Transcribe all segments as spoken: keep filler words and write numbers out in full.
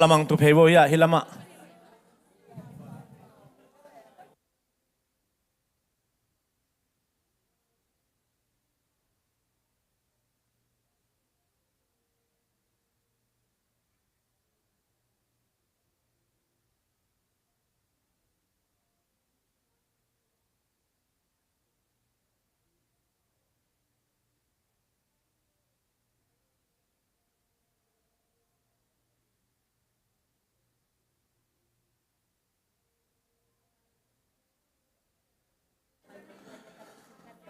Lamang tu phei vo hia, hi lamah.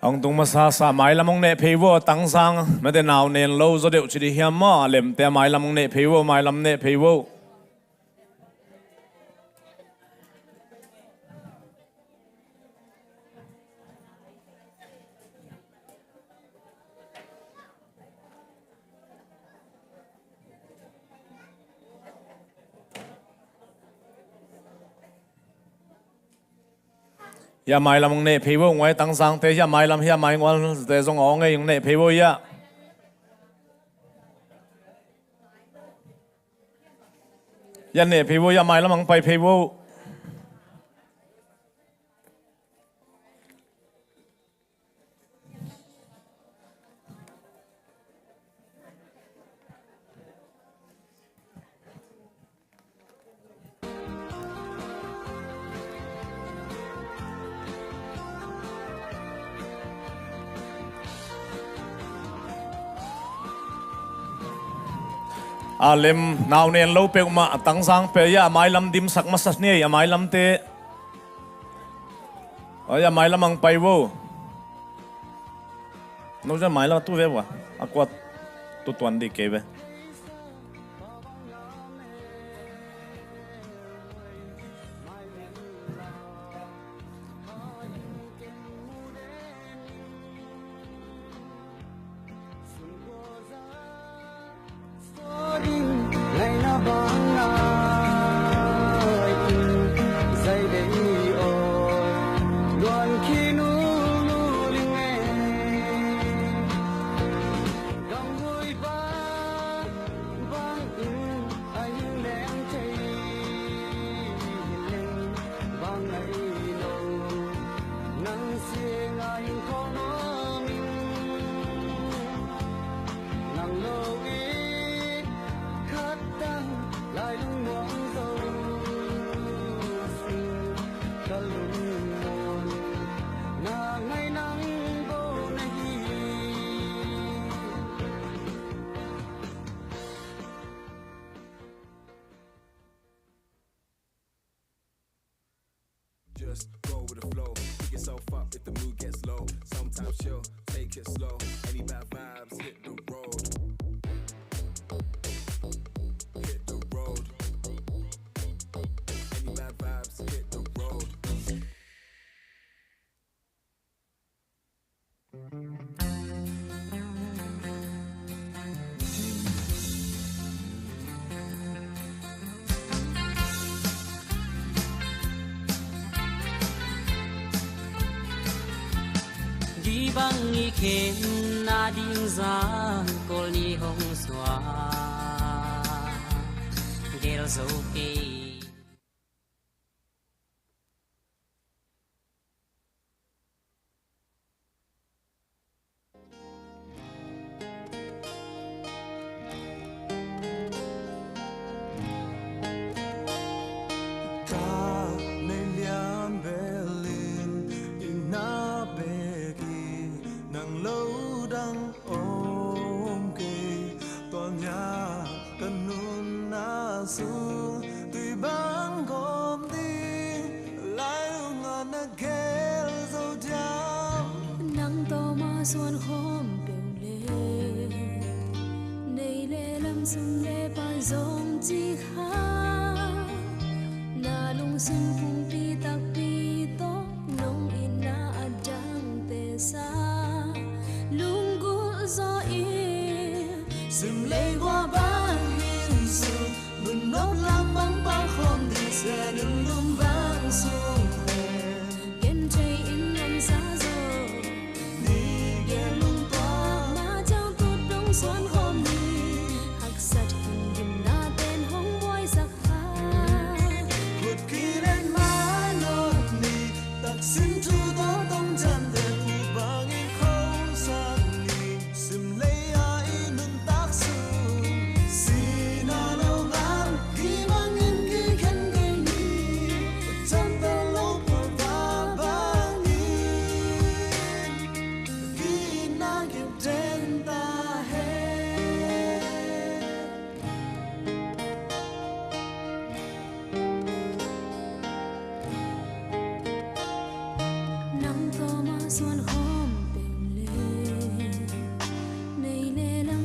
Hong tung masa sa, mailam hong neh phei vo, tangsang mete nau nen lo zaw deuh ci dih hiam maw, a lemte a mailam hong neh phei vo, mailam neh phei vo. Hia mailam hong neh phei vo, nguai tangsangte, hia mailam, hia maingualte zong a hong ei, hong neh phei vo hia. Hia neh phei vo, hia mailam hong pai phei vo. A lem nau nen lo peuhmah, a tangsang peuh ia, a mailam dimsak masa ni ei, a mailamte. Oi, a mailam ang pai vo. No, a mailam tu ve vo. A kuat tu tuan dih kei ve. Just go with the flow. Pick yourself up if the mood gets low. Sometimes chill, take it slow. Any bad vibes, hit the road. Hit the road. Any bad vibes, hit the road. Gibang i khen na ding zang kol ni hong suak gel zo kei. Ka nei lian belin i na bek i nang lo dang om kei. Tua nia ka nunna sung tui bang gawm ding lailung a na gel zo diam. Nang tawh ma suan khawm peuh le nei le lam sum le pai zong ci kha. Na lungsim pumpi takpi tawh nong itna a dangte sa lunggulh zaw in. Sim lei gua bang hin sung, nun nop lam bang pang khawm ding sia, nun lum bang sung le gen thei in ngam sa zaw. Ni gen lung tua ma ciang tut dong suan khawm ni. Haksat hing gimna ten hong buaisak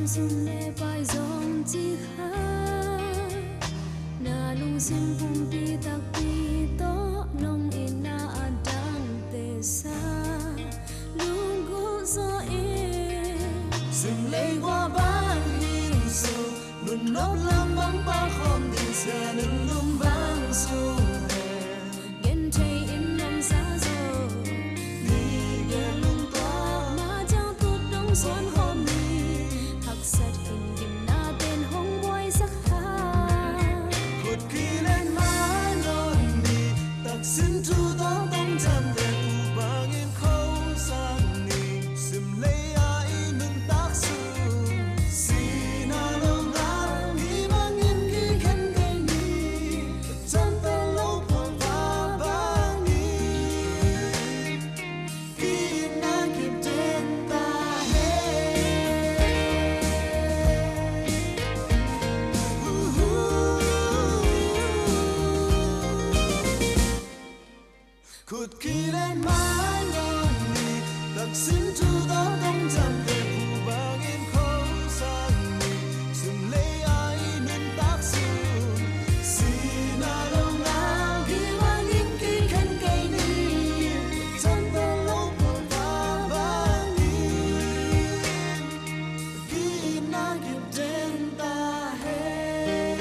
Sum le pai zong ci kha, na lungsim pumpi takpi tawh nong itna a dangte sa, lunggulh zaw in. Sim lei gua bang hi suk, nun nop lam bang pa khawm ding sia, nun lum bang sung le. Genthei in nuamsa zaw ni, gen lungtuak ma ciang tut dong suan khawm ni. Haksat in gimna ten hong buaisak ha. Khut kilen mai nawn ni, taksin thu tawh tong ciamteh thu bangin khosak ni. Sim lei a i nuntak sung, sihna lo ngal hi bangin kikhen kei ni. Ciamteh lo phuangpha bangin ki-itna kip den ta hen. Khut kilen mai nawn ni, taksin thu tawh tong ciamteh thu bangin khosak ni. Sim lei a i nuntak sung, sihna lo ngal hi bangin kikhen kei ni. Ciamteh lo phuangpha bangin ki-itna kip den ta hen.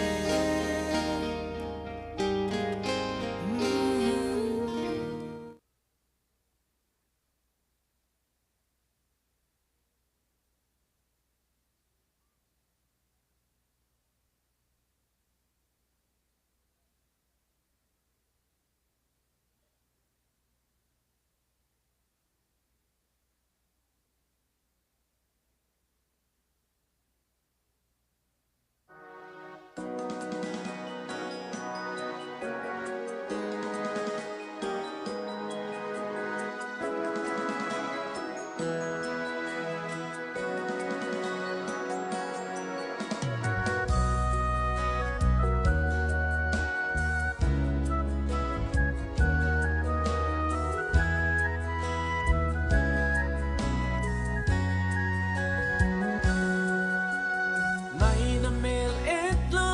Mai na mel et lo,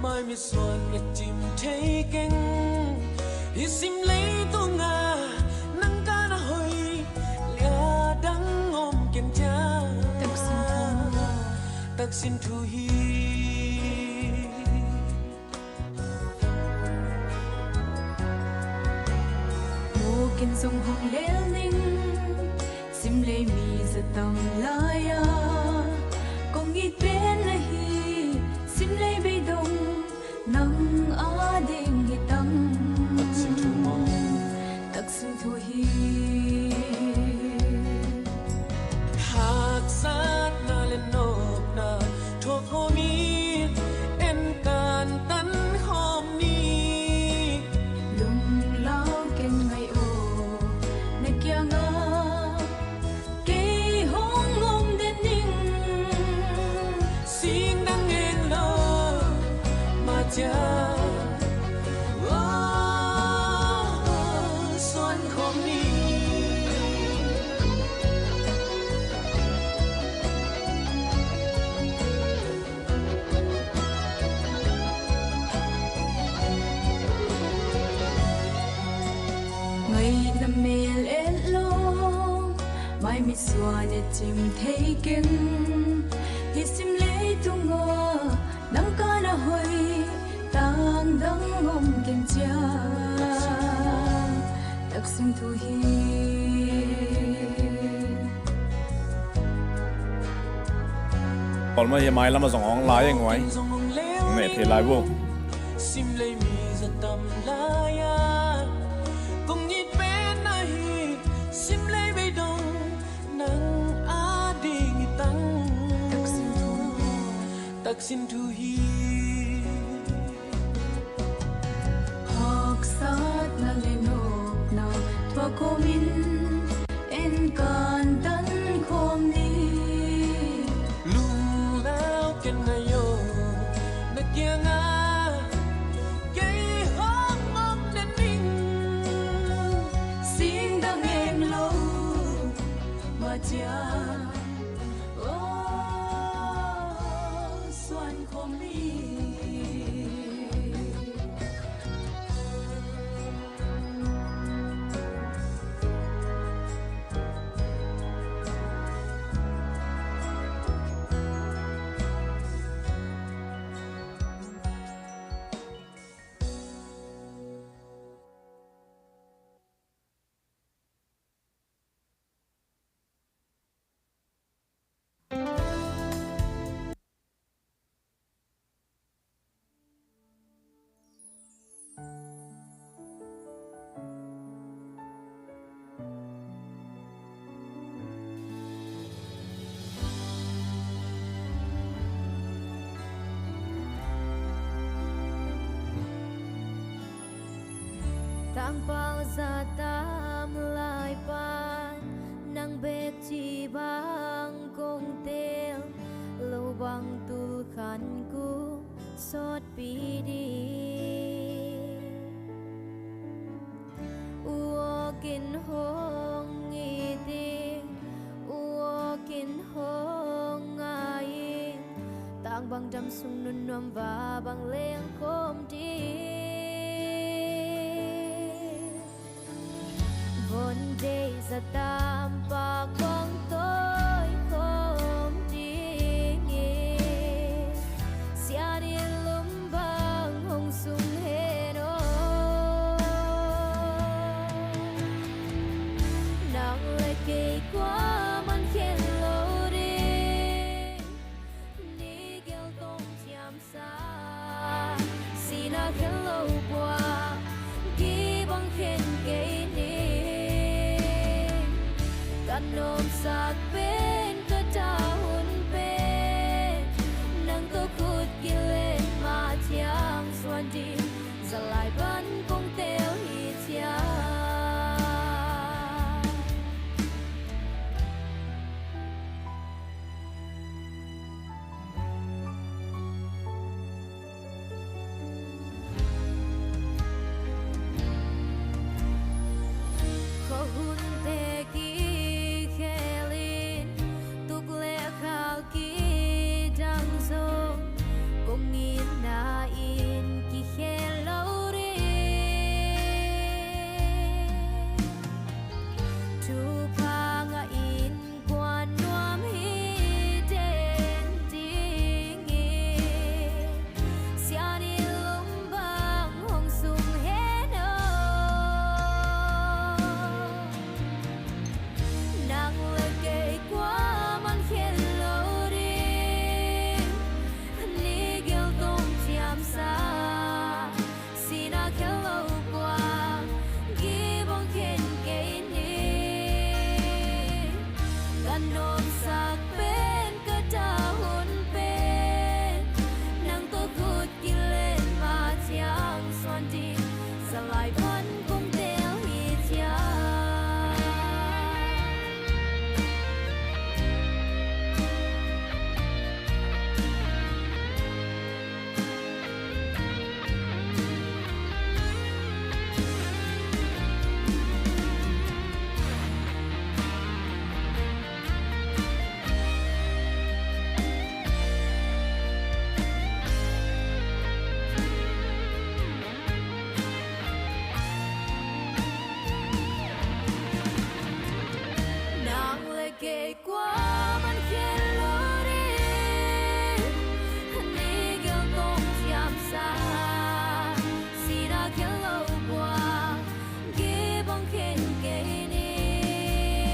mai mitsuan et cim thei keng. Hih sim leitung ah nang ka na hoih, lia dang om ken ciang. Taksin thu hi. Mawk in zong hong lel ning, sim lei mi za tam lai-a kong it pen ahi, sim lei beidong nang ading hi tang. Taksin thu maw? Taksin thu hi. Haksatna le nopna thuak khawm in, en kantan khawm ni. Lunglau ken ngai aw, na kiangah kei hong om den ning. Sing dang en lo, ma ciang, oh, suan khawm ni. Ngaihna mel et lo, mai mitsuan et cim thei keng. Hih sim leitung ah nang ka na hoih, tang dang om ken ciang. Taksin thu hi. Pawl mah hi, mai lamah zong hong lai eng uai. Hong neh thei lai uh. Sim lei mi za tam lai-a kong it pen ahi, sim lei beidong nang ading hi tang. Taksin thu. Taksin thu hi. Haksatna le nopna thuak khawm in, en kantan khawm ni. Lunglau ken ngai aw, na kiangah kei hong om den ning. Sing dang en lo, ma ciang, oh. Pau za tam lai pan nang bek ci bang kong tel lo bang tul khan kong sawtpi ding. Uakin hong i ding, uakin hong ngai in, tang bang dam sung nunnuam va bang leng khawm ding. Von dei za tam pak bang tawi khawm ding in, sianin lum bang hong sung hen aw. Nang le kei kuaman khen lo ding, ni gel tong thiam sa, sihna khen lo pua, gih bang khen kei ning. Ka nuamsak pen, ka ta hun pen, nang tawh khut kilet mah thiang suan ding, za lai pan kong tel hi ciang. Khuahunte kikhelin, tuk le khal kidang zong, kong itna in kikhel lo ding. Thupha ngah in kuan nuam hi den ding in, sianin lum bang hong sung hen aw. Nang le kei kuaman khen lo ding, ni gel tong thiam sa, sihna khen lo pua, gih bang khen kei ning. Ka nuamsak pen, ka ta hun pen, nang tawh khut kilet mah thiang suan ding, za lai pan kong tel hi ciang. Nang le kei kuaman khen lo ding, ni gel tong thiam sa, sihna khen lo pua, gih bang khen kei ning.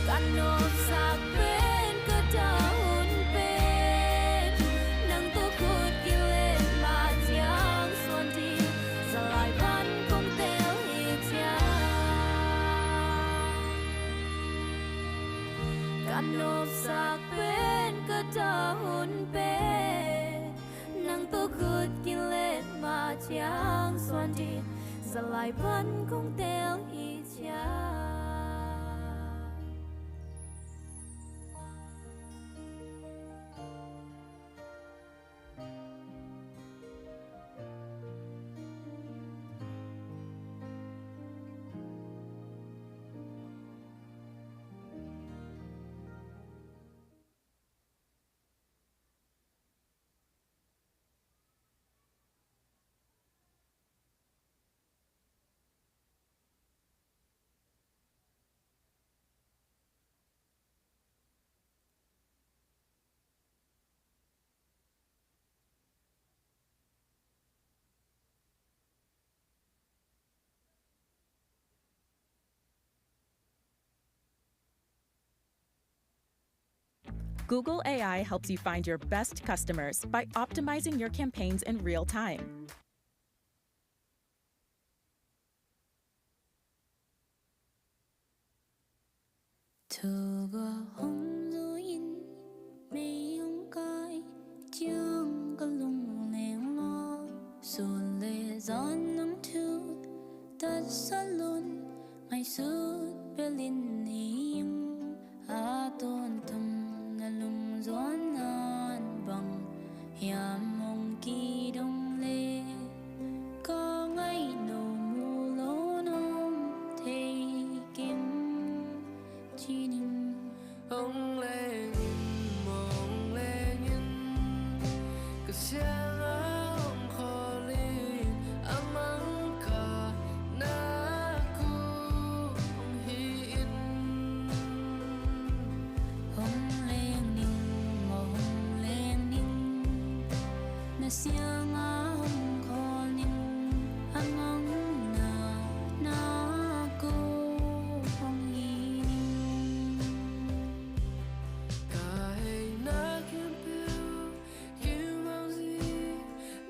Ka nuamsak pen, ka ta hun pen, nang tawh khut kilet mah thiang suan ding, za lai pan kong tel hi ciang. Ka nuamsak pen, ka ta hun pen, nang tawh khut kilet mah thiang suan ding, za lai pan kong tel hi ciang. Google A I helps you find your best customers by optimizing your campaigns in real time. Thu ka hong zu in, mei hong kai ciang ka lung leng lo, sun le zan nang thu Siang a hong khawl ning, a mangna na ko hong hi ning. Ka heina khempeuh kimang zi,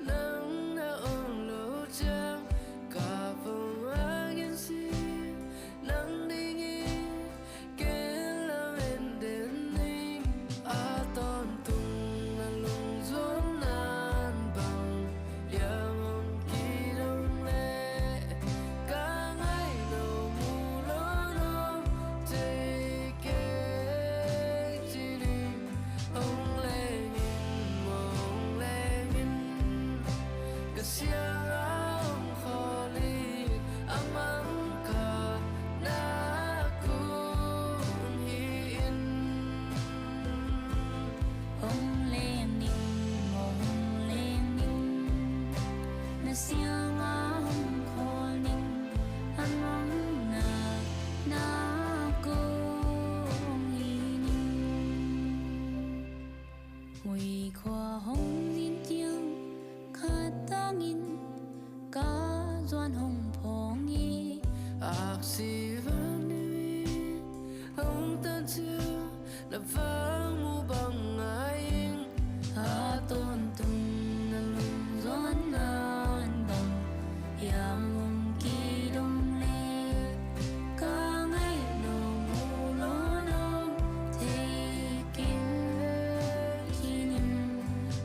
nang na om lo ciang ka vong a gen si, nang ding in ken lamen den ning. A tawntung na lungzuan nan bang hiam hong kidong leh, ka ngaih lo mu lo nong thei kei ci ning. Hong leng in, hong leng in, ka siang a hong khawl in, a mang ka na kong hi in. Hong leng in, hong leng in, na siang a hong khawl in, a mangna na kong hi ning. Mui khua hong zin ciang khat tangin ka zuan hong phawng hi. Aksi van ding in hong tan ciang na vang mu bang ngai ing. A tawntung na lungzuan nan bang hiam hong kidong leh, ka ngaih lo mu lo nong thei kei ci ning.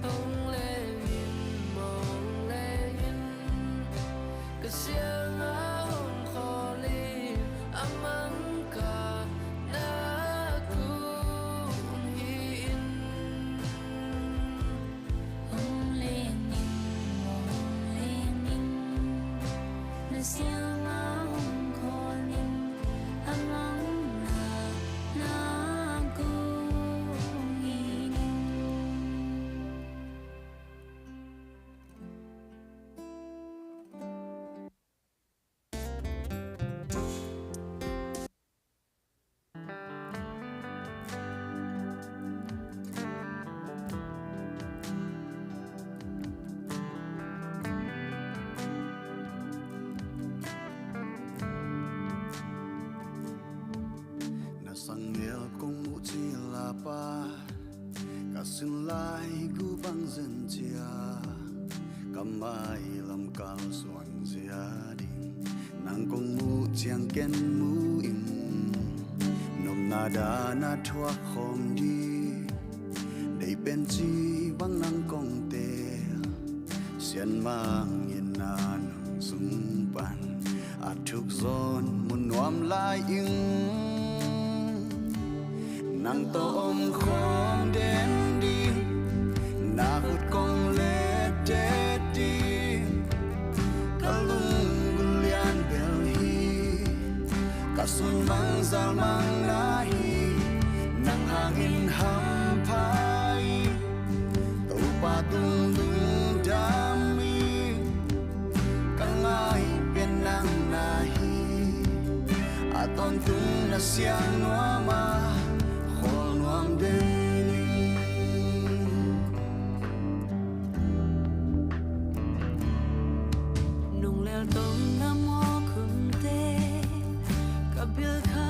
Hong leng in, hong leng in, ka siang a hong khawl in, a mang ka na kong hi in. Hong leng in, hong leng in, na siang a hong khawl in, a mangna na kong hi ning. Na sang mel kong muh ci lapa, ka sin lai gu bang zen cia, ka mailam kalsuan zia ding nang kong muh ciang ken mu in. Nopna dan a thuak khawm ding deih pen ci bang nang kong teel. Sianmang in na nang sung pan a thuk zawn mu nuam lai ing. Nang tawh om khawm den ding, na khut kong let det ding. Ka lunggulh lian bel hi, ka sun mang zal mang na hi. Nang hangin hampha in, Topa tung lungdam in, ka ngai pen nang na hi. A tawntung na siang nuam a, khawl nuam den ing. Nung lel tong na mawk hun teh, ka bil kha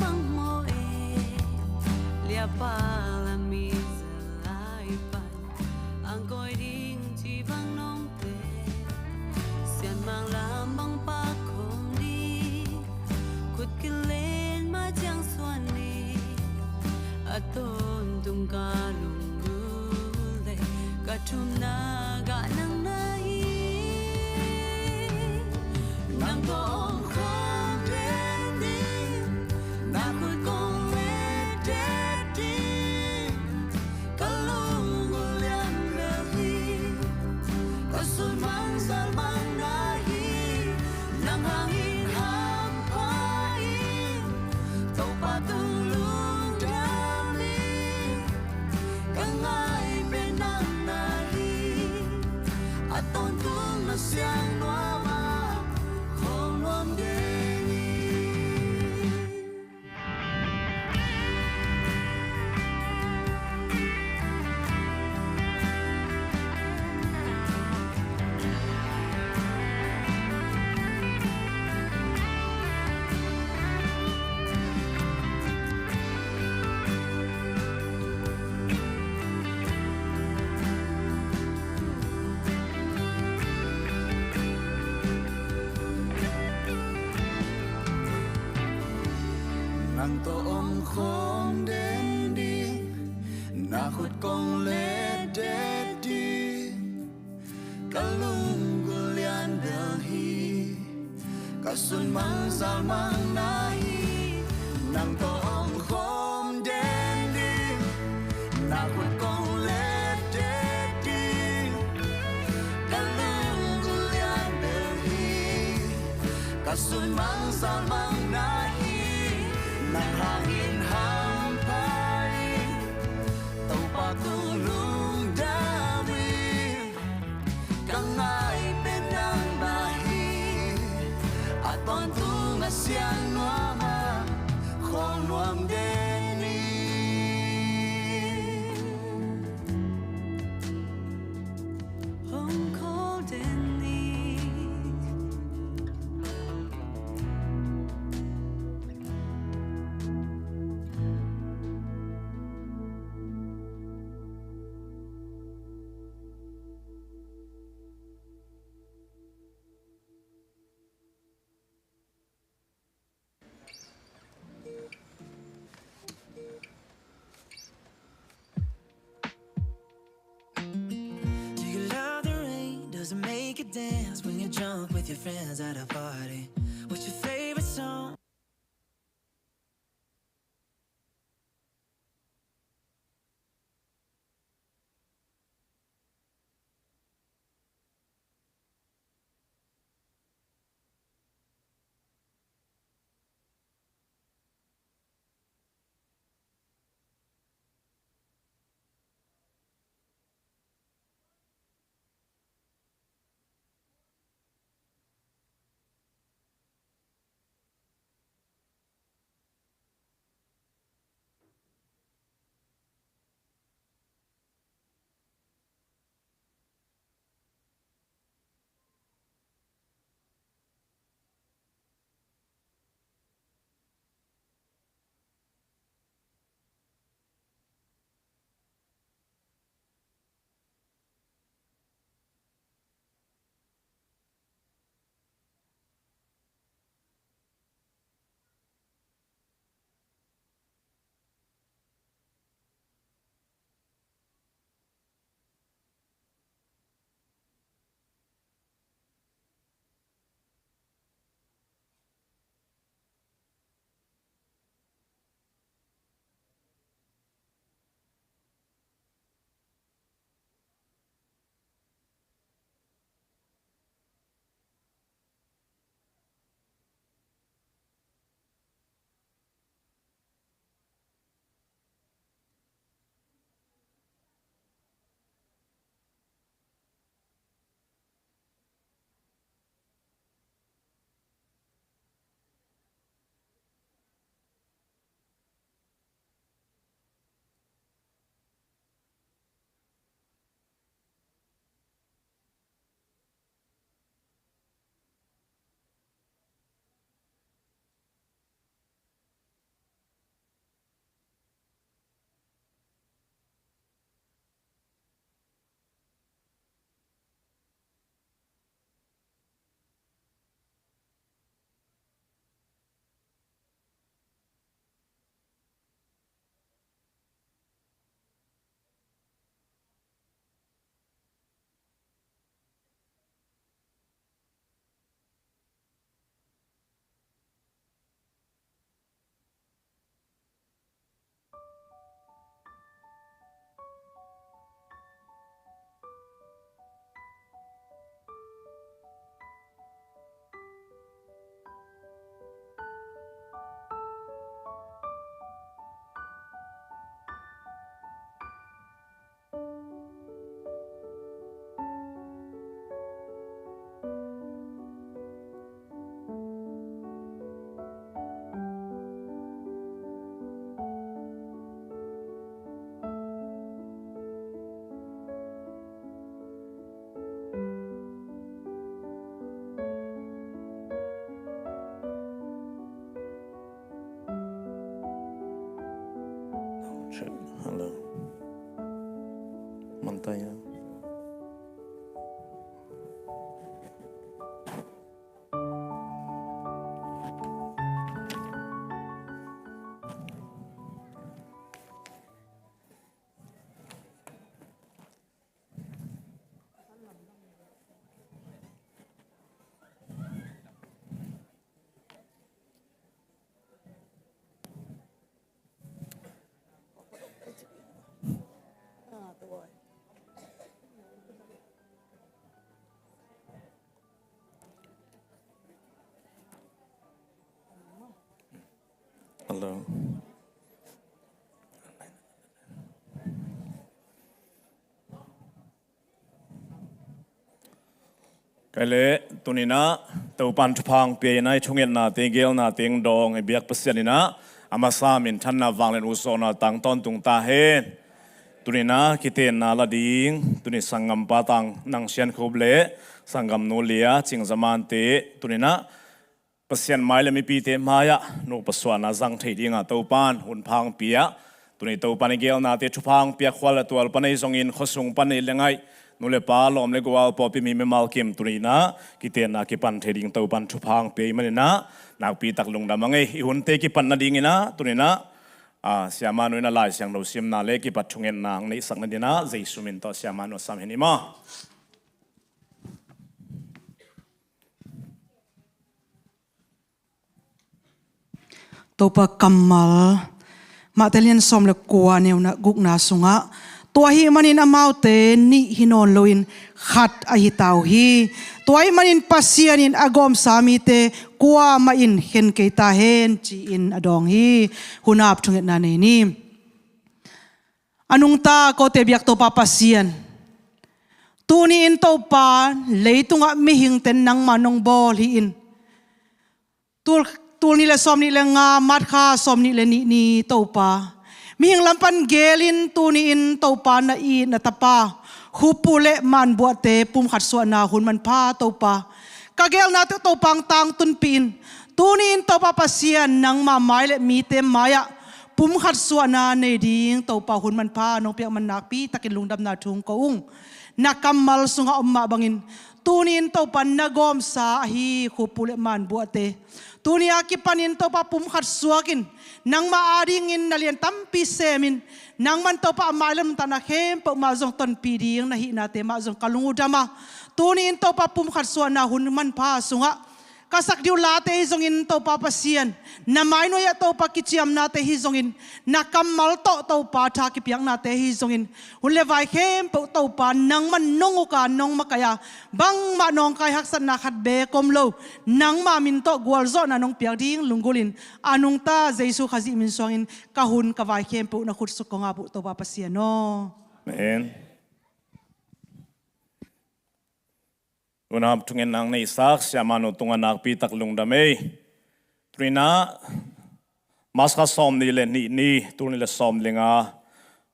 mang mawk e. Liapa la mi zalai pan, ang koi ding ci bang nong teel. Sianmang lam bang pak khawm ding, khut kilen ma ciang suan ni. A tawntung ka lunggulh leh, ka thumna gah nang na hi. Nang kong om khawm den ding, na khut kong let det ding. Ka lunggulh lian bel hi, ka sun mang zal mang na hi. Nang hangin hampha in, Topa tung lungdam in, ka ngai pen nang na hi. A tawntung na siang nuam a, khawl nuam Khawm den ding, na khut kong let det ding. Ka lunggulh lian bel hi, ka sun mang zal mang na hi. Nang tawh hong khawm den ding, na khut kong let det ding. Ka lunggulh lian bel hi, ka sun mang zal mang na hi. Nang hangin hampha ing, Topa kong lungdam ing. Ka ngai pen nangmah hi, a tawntung a siang nuam a, khawl nuam den ni. Hong khawl den ni. Do you love the rain? Does it make you dance when you're drunk with your friends at a party? What's your favorite song? Hello. Mantaya. Kei leh tuninah Topan thupha hong pia inah i thungetnate, gelnate hong dawng i biak Pasian inah a masa minthanna, vanglian utsawkna tang tawntung ta hen. Tuninah kitenna la ding tuni sanggampa Tang Nang Sian Khup le sanggamnu Lia Cing Za Mante tuninah Pasian mai le mipite mai-ah nopna suahna zang thei dingah Topan hun pha hong pia. Tuni Topan i gelnate thupha hong pia, khua le tual pan ahi zongin, khuasung pan ahi le ngaih, nu le pa, lawm le gual, pawlpi mi mimal kim, tuninah kitenna kipan thei ding Topan thupha hong pia i maninah nakpi tak lungdam a ngei. I hunte kipan nadinginah tuninah a, siamanu inah Lai Siangtho simna le kipat thungetna hong neihsak nadinah Jesu min tawh siamanu a sam hen i maw. Topa kammal, Mate lian sawm le kua, neuna gukna sungah, tua ahih manin amaute nih hi nawn loin khat ahi ta uh hi. Tua ahih manin Pasian in a gawmsa mite kuamah in khen kei ta hen, ci-in a dawng hi. Hunap thungetna nei ni. A nungta kote biak Topa Pasian, tuni-in Topa, leitungah mihingten nangma nong bawl hi-in, tul, tul nih le sawm nih le nga, March kha sawm nih le nih ni Topa, mihing lam pan gelin tuni-in Topa na it na tapa Khupu le Manbuahte pumkhat suahna hun manpha Topa, ka gelna teuh Topa hong tangtunpih in. Tuni-in Topa Pasian, nangma mai le mite mai-ah pumkhat suahna nei ding Topa hun manpha nong piak man nakpi takin lungdamna thu hong ko ung. Na kammal sungah om mah bangin tuni-in Topa na gawmsa ahi Khupu le Manbuahte tuni a kipanin Topa pumkhat suakin, nangma adingin na lian tampi semin, nangman Topa a mai le nuntakna khempeuh mah zong tonpih ding na hihnate mah zong ka lung uh dam a, tuni-in Topa pumkhat suahna hun manpha sungah ka sak ding uh late hi zongin Topa Pasian, na mai nuai-ah Topa kiciamnate hi zongin, na kammal tawh Topa tha kipiaknate hi zongin, hun le vai khempeuh Topa nangman nong uk a, nong makaih a, bangmah nawngkai haksatna khat beek om lo, nangma min tawh gualzawhna nong piak ding lunggulhin, a nungta Jesu Khazih min suangin ka hun ka vai khempeuh na khut sung kong ap uh Topa Pasian aw. Amen. Nunam thungetna hong neihsak siamanu tungah nakpi tak lungdam ei. Tuninah March kha sawm nih le nih ni, tul nih le sawm le nga,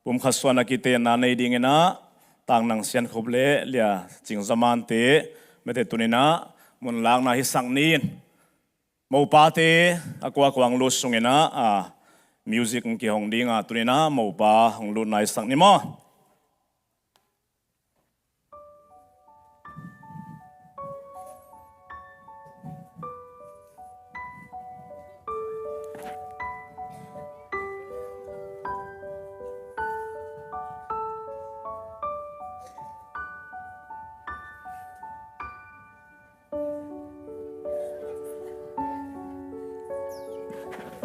pumkhat suahna kitenna nei dinginah Tang Nang Sian Khup le Lia Cing Za Mante, mete tuninah munlakna hisak ni-in, mopate a kuakua hong lut sunginah a, music hong kihong dinga, tuninah mopa hong lutna hisak ni maw.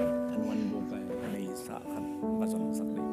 Thanuan bukai, nei sa khat ka zon sak ding.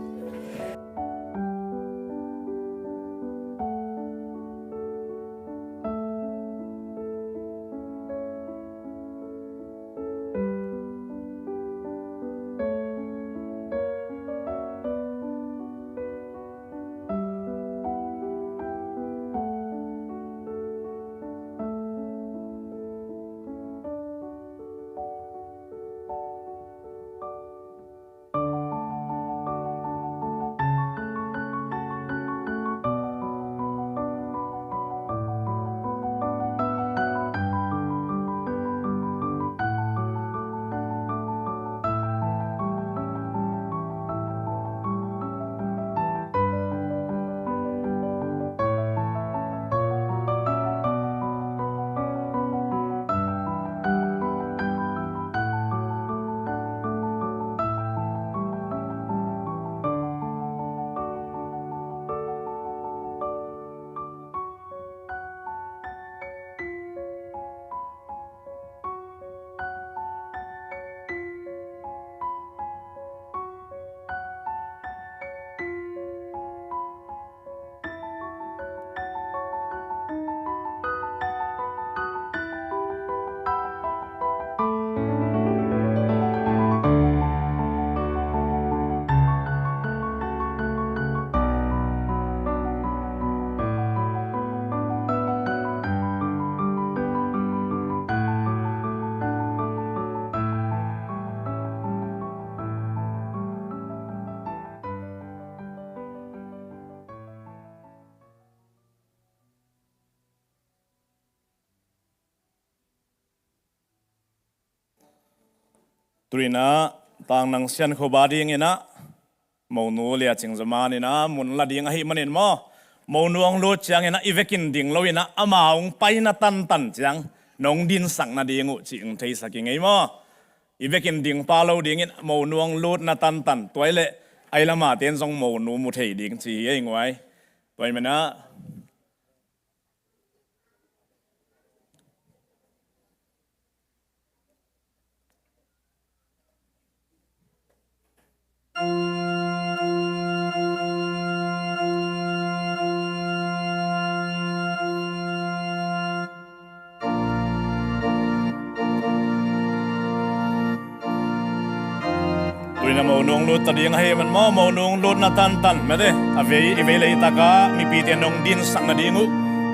Tuninah Tangnang Sian Khuba dinginah monu Lia Cing Zaman inah mun la ding ahih manin maw, monu hong lut cianginah i vekin ding loinah ama hong paina tantan ciang nong dinsak nading uh cih hong theisak i ngei maw. I vekin ding pa lo dingin monu hong lutna tantan tuai leh ai lama ten zong monu mu thei ding ci hi ei nguai. Tuai manah Tuina monu hong lut ta ding ahi man maw, monu hong lutna tantan mete a vei i vei leitakah mipite nong dinsak nading uh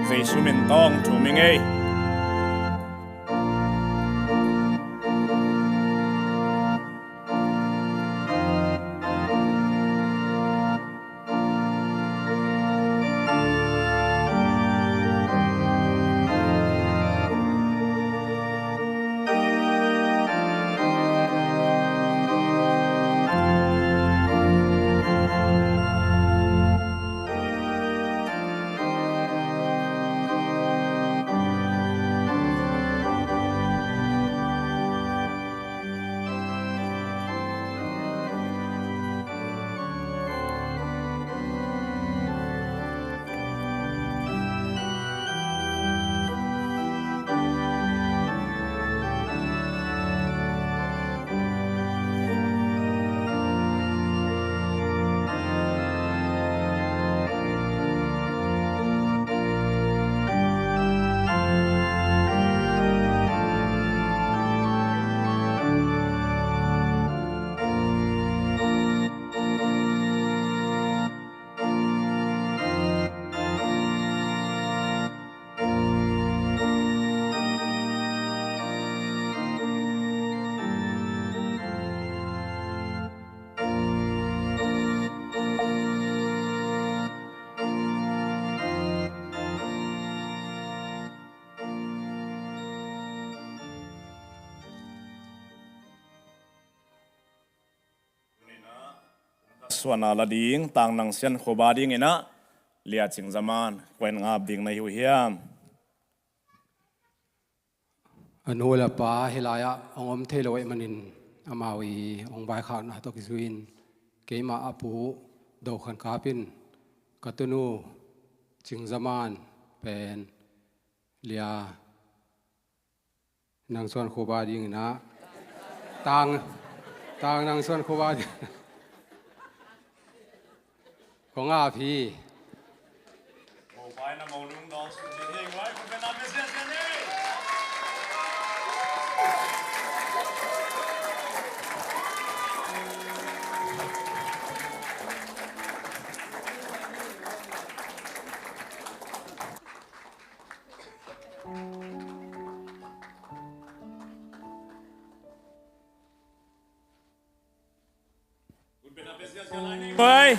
Jesu min tawng thum i ngei. Suana la ding Tangnang Sian Khuba dinginah Lia Cing Zaman kua in ngap ding na hi uh hiam? A nu le pa hih lai-ah hong om thei lo ahih manin amau i hong vaikhakna tawh kizui-in keimah a pu Do Khan Kap in ka tunu Cing Zaman pen Lia Nang Suan Khuba dinginah Tang, Tang Nang Suan Khuba ding kong ap hi. Hoi.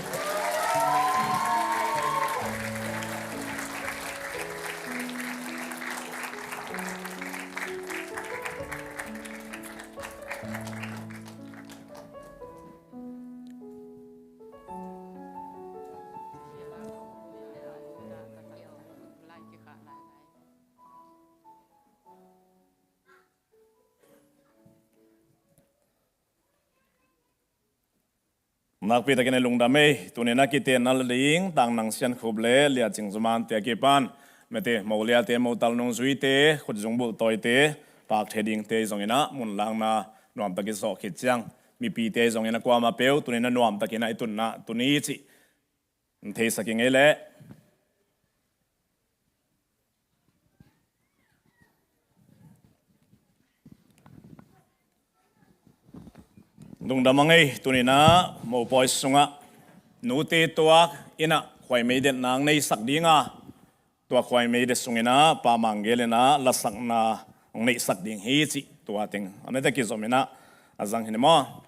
Nakpi takin i lungdam ei, tuninah kitenna la ding Tangnang Sian Khup le Lia Cing Zaman te a kipan mete mo liate mo tal nungzuite, khutzung bulh tawite, pakthei dingte i zonginah munlakna nuamtak i zawh khit ciang mipite i zonginah kuamah peuh tuninah nuamtakinah i tunna tuni cih theisak i ngei leh. Lungdam a ngei tuninah mopawi sungah nute tuak innah khuaimei detna ang neisak dinga, tua khuaimei det sunginah Pa Manggel innah lasakna ang neihsak ding hi cih tua teng a mete kizominah a zang hi ni maw?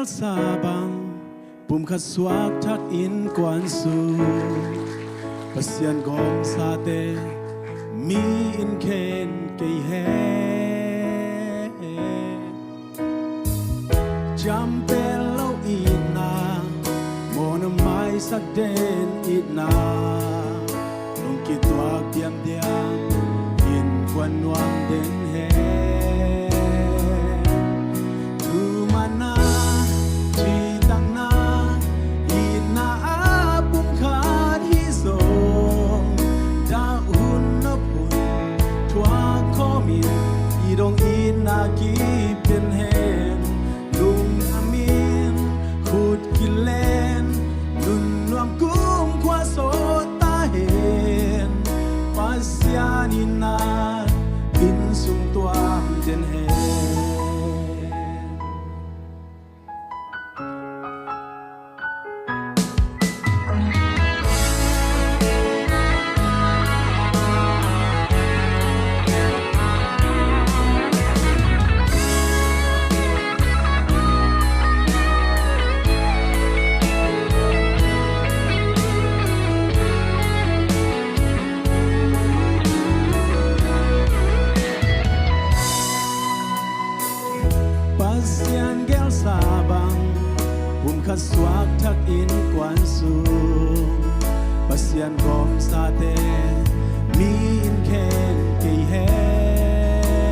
sa bang, pumkhat suak thak innkuan sung, Pasian gawmsate mi in khen kei hen. Ciampel lo itna, mawhna maisak den itna, lungkituak diamdiam, innkuan nuam den hen. Thumanna, citakna, itna a pumkhat hi zong, dah hun nop hun thuak khawmin, i dong itna kip den hen. Lungdamin, khut kilen, nunnuam kumkhua sawt ta hen. Pasian itna, inn sung tuam den hen. Pasian gelsa bang, pumkhat suak thak innkuan sung, Pasian gawmsate mi in khen kei hen.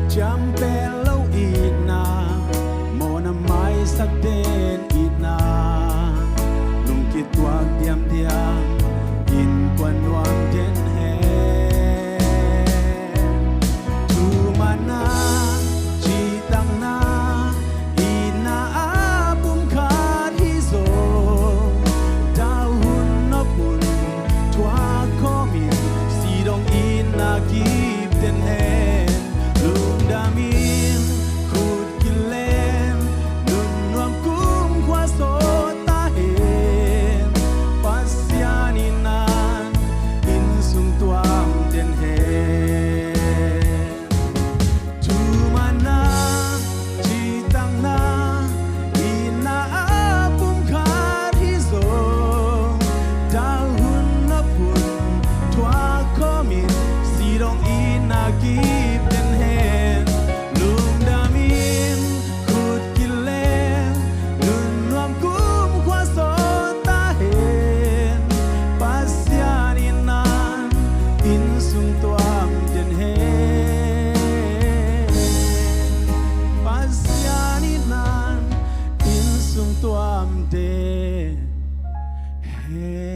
Ciampel lo itna, mawhna maisak den itna, lungkituak diamdiam, innkuan nuam den hen. Thumanna, citakna, itna a pumkhat hi zong, dah hun nop hun thuak khawmin, i dong itna kip den hen. Lungdamin, khut kilen, nunnuam kumkhua sawt ta hen. Pasian itna, inn sung tuam den hen. Thumanna, citakna, itna a pumkhat hi zong, dah hun nop hun thuak khawmin, i dong itna kip den hen. Lungdamin, khut kilen, nunnuam kumkhua sawt ta hen. Pasian itna, inn sung tuam den hen. Pasian itna, inn sung tuam den hen.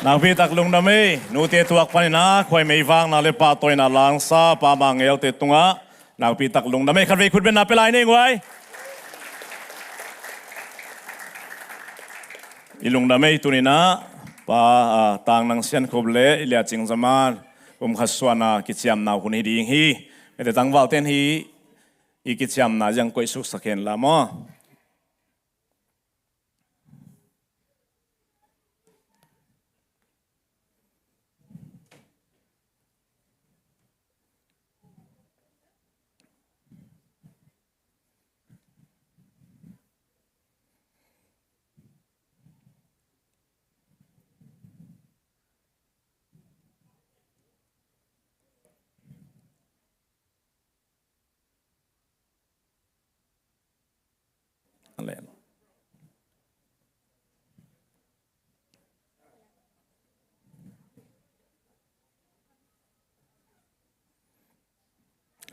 Nakpi tak lungdam ei. Nute tuak panin a khuai meivakna le pahtawina langsa Pa Mang Ngelte tungah nakpi tak lungdam ei. Khatvei khutbetna pia lai ni nguai. I lungdam ei. Tuni-in ah Pa, a, Tang Nang Sian Khup le i Lia Cing Zama pumkhat suahna kiciamna hun hi ding hi. Mite tangvalte in hih i kiciamna zong koih suksak hen la maw.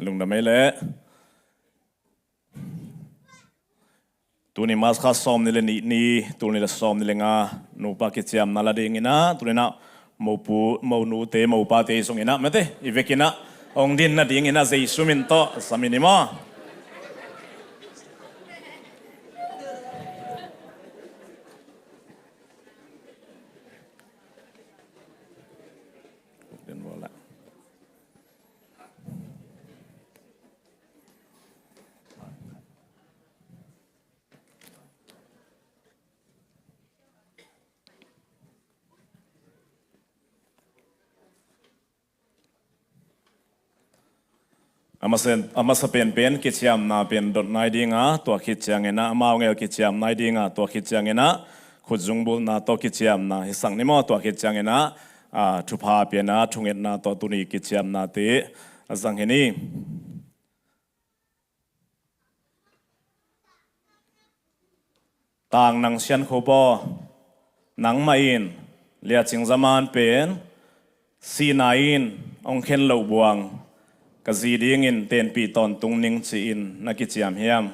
Lungdam ei leh. Tuni March kha sawmnih le nih ni, tul nih le sawmnih le nga, nupa kiciamna la dingin ah, tuni-in ah mopu, monute, mopate i zongin ah, mate, i vekin ah hong din nadingin ah Jesu min tawh sam ni maw. A masa, a masa penpen kiciamna pen dot nai dinga, tua khit cianginah amau ngel kiciam nai dinga, tua khit cianginah khutzungbulna tawh kiciamna hisak ni maw, tua khit cianginah, a, thupha piana thungetna tawh tuni kiciamnate a zang hi ni. Tang Nang Sian Khup aw, nangmah in Lia Cing Zaman pen sihna in hong khen loh buang ka zi dingin tenpih tawntung ning ci-in na kiciam hiam?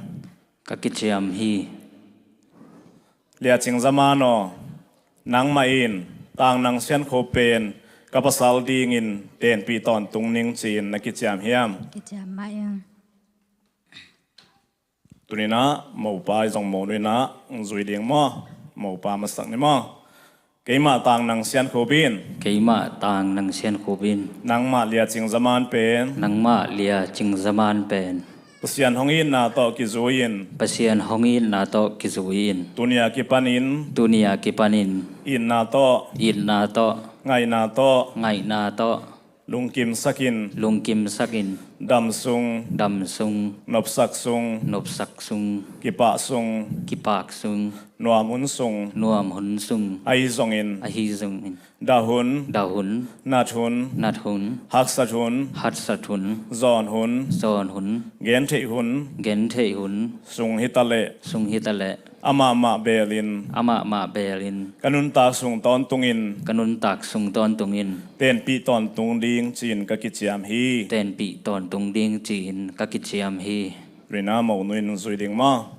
Ka kiciam hi. Lia Cing Zaman aw, nangmah in Tang Nang Sian Khup pen ka pasal dingin tenpih tawntung ning ci-in na kiciam hiam? Kiciam mah ing. Tuninah mopa i zong mo nuinah zui ding maw? Mopa masak ni maw? Keimah Tang Nang Sian Khup in. Keimah Tang Nang Sian Khup in. Nangmah Lia Cing Zaman pen. Nangmah Lia Cing Zaman pen. Pasian hong itna tawh kizui-in. Pasian hong itna tawh kizui-in. Tunia kipanin. Tunia kipanin. Itna tawh. Itna tawh. Ngaihna tawh. Ngaihna tawh. Lungkimsakin. Lungkimsakin. Dam sung. Dam sung. Nopsak sung. Nopsak sung. Kipah sung. Kipak sung. Nuam hun sung. Nuam hun sung. Ahi zongin. Ahi zongin. Dah hun. Dah hun. Nat hun. Nat hun. Haksat hun. Haksat hun. Zawn hun. Zawn hun. Gentheih hun. Gentheih hun. Sung hitaleh. Sung hitaleh. Amahmah belin. Amahmah belin. Ka nuntak sung tawntungin. Ka nuntak sung tawntungin. Tenpih tawntung ding ci-in ka kiciam hi. Tenpih tawntung ding ci-in ka kiciam hi. Rina mo nuin zui ding maw?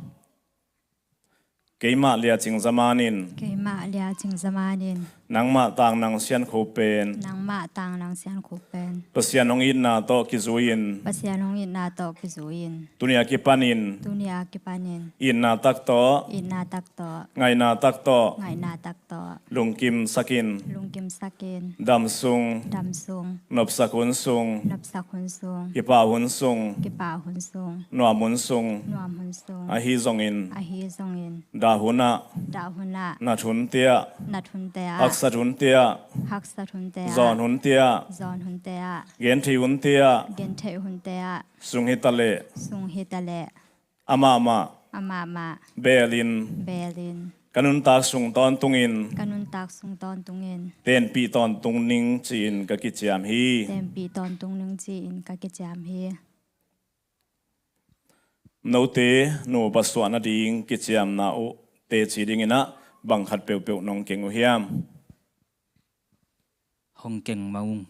Keimah Lia Cing Zaman in. Keimah Lia Cing Zaman in. Nangmah Tang Nang Sian Khup pen. Nangmah Tang Nang Sian Khup pen. Pasian hong itna tawh kizui-in. Pasian hong itna tawh kizui-in. Tunia kipanin. Tunia kipanin. Itna tak tawh. Itna tak tawh. Ngaihna tak tawh. Ngaihna tak tawh. Lungkimsakin. Lungkimsakin. Dam sung. Dam sung. Nopsak hun sung. Nopsak hun sung. Kipah hun sung. Kipah hun sung. Nuam hun sung. Nuam hun sung. Ahi zongin. Ahi zongin. Dah hunah. Dah hunah. Nat hunte ah. Nat hunte ah. Haksat hunte ah. Haksat hunte ah. Zawn hunte ah. Zawn hunte ah. Gentheih hunte ah. Gentheih hunte ah. Sung hitaleh. Sung hitaleh. Amahmah. Amahmah. Belin. Belin. Ka nuntak sung tawntungin. Ka nuntak sung tawntungin. Tenpih tawntung ning ci-in ka kiciam hi. Tenpih tawntung ning ci-in ka kiciam hi. Note nupa suah nading kiciamna uh teci dinginah bang khat peuhpeuh nong keng uh hiam? Hong keng mah ung.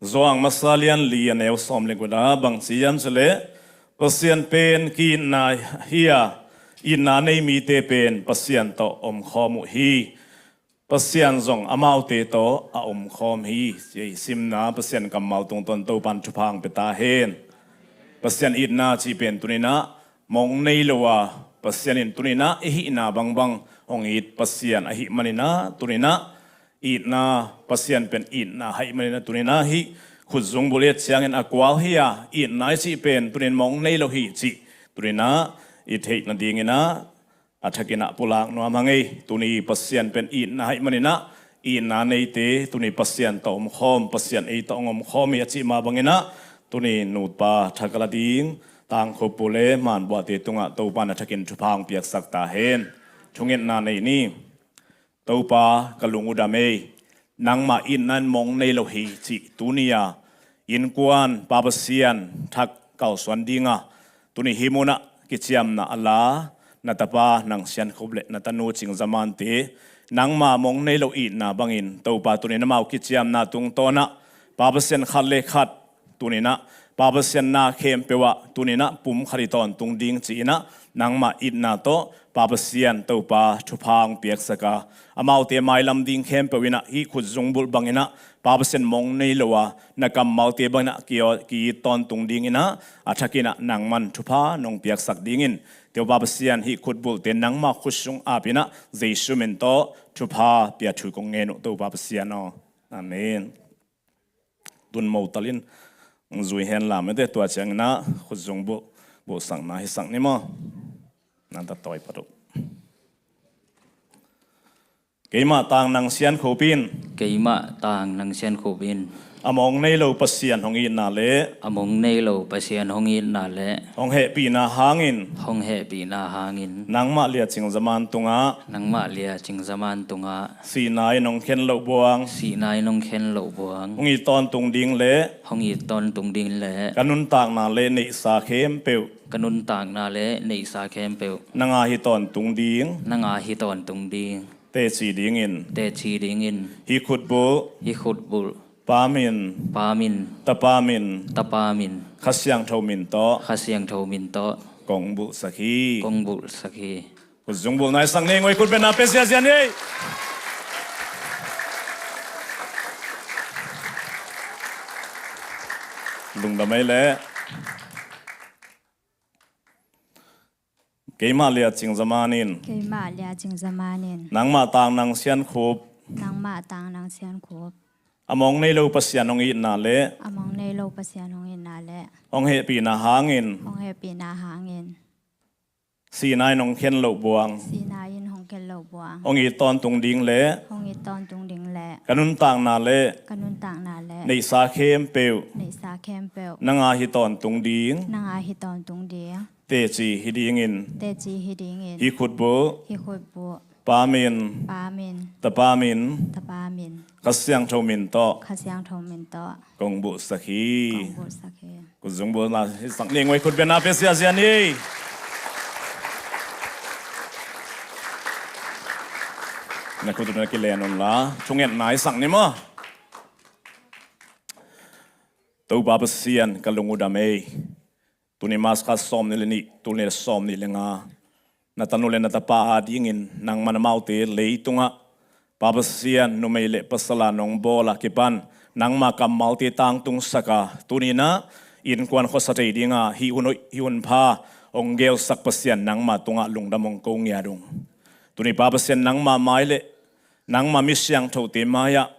Johan masa lian li a neu sawm le guk ah bang ci hiam cih leh, Pasian pen ki-itna hi a, itna nei mite pen Pasian tawh omkhawm uh hi. Pasian zong amaute tawh a omkhawm hi, ci-a i simna Pasian kammal tungtawn Topan thupha hong pia ta hen. Pasian itna cih pen tuninah mong nei lo a, Pasian in tuninah i hihna bangbang hong it Pasian ahih maninah tuninah itna, Pasian pen itna ahih maninah tuninah hih khutzungbul i et ciangin a kual hi a, itna i cih pen tunin mong nei lo hi cih tuninah i theih nadinginah a thakinah pulak nuam hang ei. Tuni Pasian pen itna ahih maninah itna neite tuni Pasian tawh omkhawm, Pasian ei tawh hong omkhawm hi a cih mah banginah tuni nupa thak a la ding Tangkhup pu le Manbuahte tungah Topan a thakin thupha hong piaksak ta hen. Thungetna nei ni. Topa ka lung uh dam ei. Nangmah itna in mong nei lo hi cih tuni-a innkuan Pa Pasian thak kalsuan dinga tuni hih munah kiciamna a la na tapa Nang Sian Khup le na tanu Cing Za Mante nangmah mong nei lo itna bangin Topa tunin amau kiciamna tungtawnah Pa Pasian khat le khat tuninah Pa Pasian na khempeuh ah tuni-in ah pum khat i tawntung ding ci-in ah nangmah itna tawh Pa Pasian Topa thupha hong piaksak a, amaute mailam ding khempeuh in ah hih khutzungbulh bangin ah Pa Pasian mong nei lo a, na kammalte bangin ah ki-, ki-it tawntung dingin ah a thakin ah nangman thupha nong piaksak dingin, Topa Pasian, hih khutbulhte nangmah khutsung apin ah Jesu min tawh thupha pia thu kong ngen uh, Topa Pasian aw. Amen. Tun motal in zui hen la mete, tua ciangin ah khutzungbulh, bulhsakna hisak ni maw? Nan ta tawi pat uh. Keimah tang nang Siankhop in. Keimah tang nang Siankhop in. A mong nei lo Pasian hong itna le. A mong nei lo Pasian hong itna le. Hong hehpihna hangin. Hong hehpihna hangin. Nangmah lia cingzaman tungah. Nangmah lia cingzaman tungah. Sihna in hong khen loh buang. Sihna in hong khen loh buang. Hong it tawntung ding le. Hong it tawntung ding le. Ka nuntakna le neihsa khempeuh. Ka nuntakna le neihsa khempeuh. Nang a hi tawntung ding. Nang a hi tawntung ding. Teci dingin. Teci dingin. Hih khutbulh. Hih khutbulh. Pa min. Pa min. Tapa min. Tapa min. Kha Siangtho min tawh. Kha Siangtho min tawh. Kong bulhsak hi. Kong bulhsak hi. Khutzungbulhna hisak ni, ngoi khut bengna pia ziazia ni. Lungdam ei leh. Keimah lia cingzaman in. Keimah lia cingzaman in. Nangmah tang nang Siankhop. Nangmah tang nang Siankhop. A mong nei lo Pasian hong itna le. A mong nei lo Pasian hong itna le. Hong hehpihna hangin. Hong hehpihna hangin. Sihna in hong khen loh buang. Sihna in hong khen loh buang. Hong it tawntung ding le. Hong it tawntung ding le. Ka nuntakna le. Ka nuntakna le. Neihsa khempeuh. Neihsa khempeuh. Nang a hi tawntung ding. Nang a hi tawntung ding. Teci hi dingin. Teci hi dingin. Hih khutbulh. Hih khutbulh. Pa min. Pa min. Tapa min. Tapa min. Kha Siangtho min tawh. Kha Siangtho min tawh. Kong bulhsak hi. Kong bulhsak hi. Khutzungbulhna hisak ni, ngoi khut bengna pia ziazia ni. Na khut uh na kilen un la. Thungetna hisak ni maw? Topa Pasian, ka lung uh dam ei. Tuni March kha sawmnih le nih, tul nih le sawmnih le nga, na tanu le na tapa adingin nangman amaute leitungah Pa Pasian, numei le pasal a nong bawl a kipan nangma kammalte tangtungsak a, tuni-in ah innkuan khuasa thei dinga hih hun, hih hun pha hong gelsak Pasian, nangma tungah lungdam hong ko ngiat ung. Tuni Pa Pasian, nangma mai le nangma mi siangthote mai-ah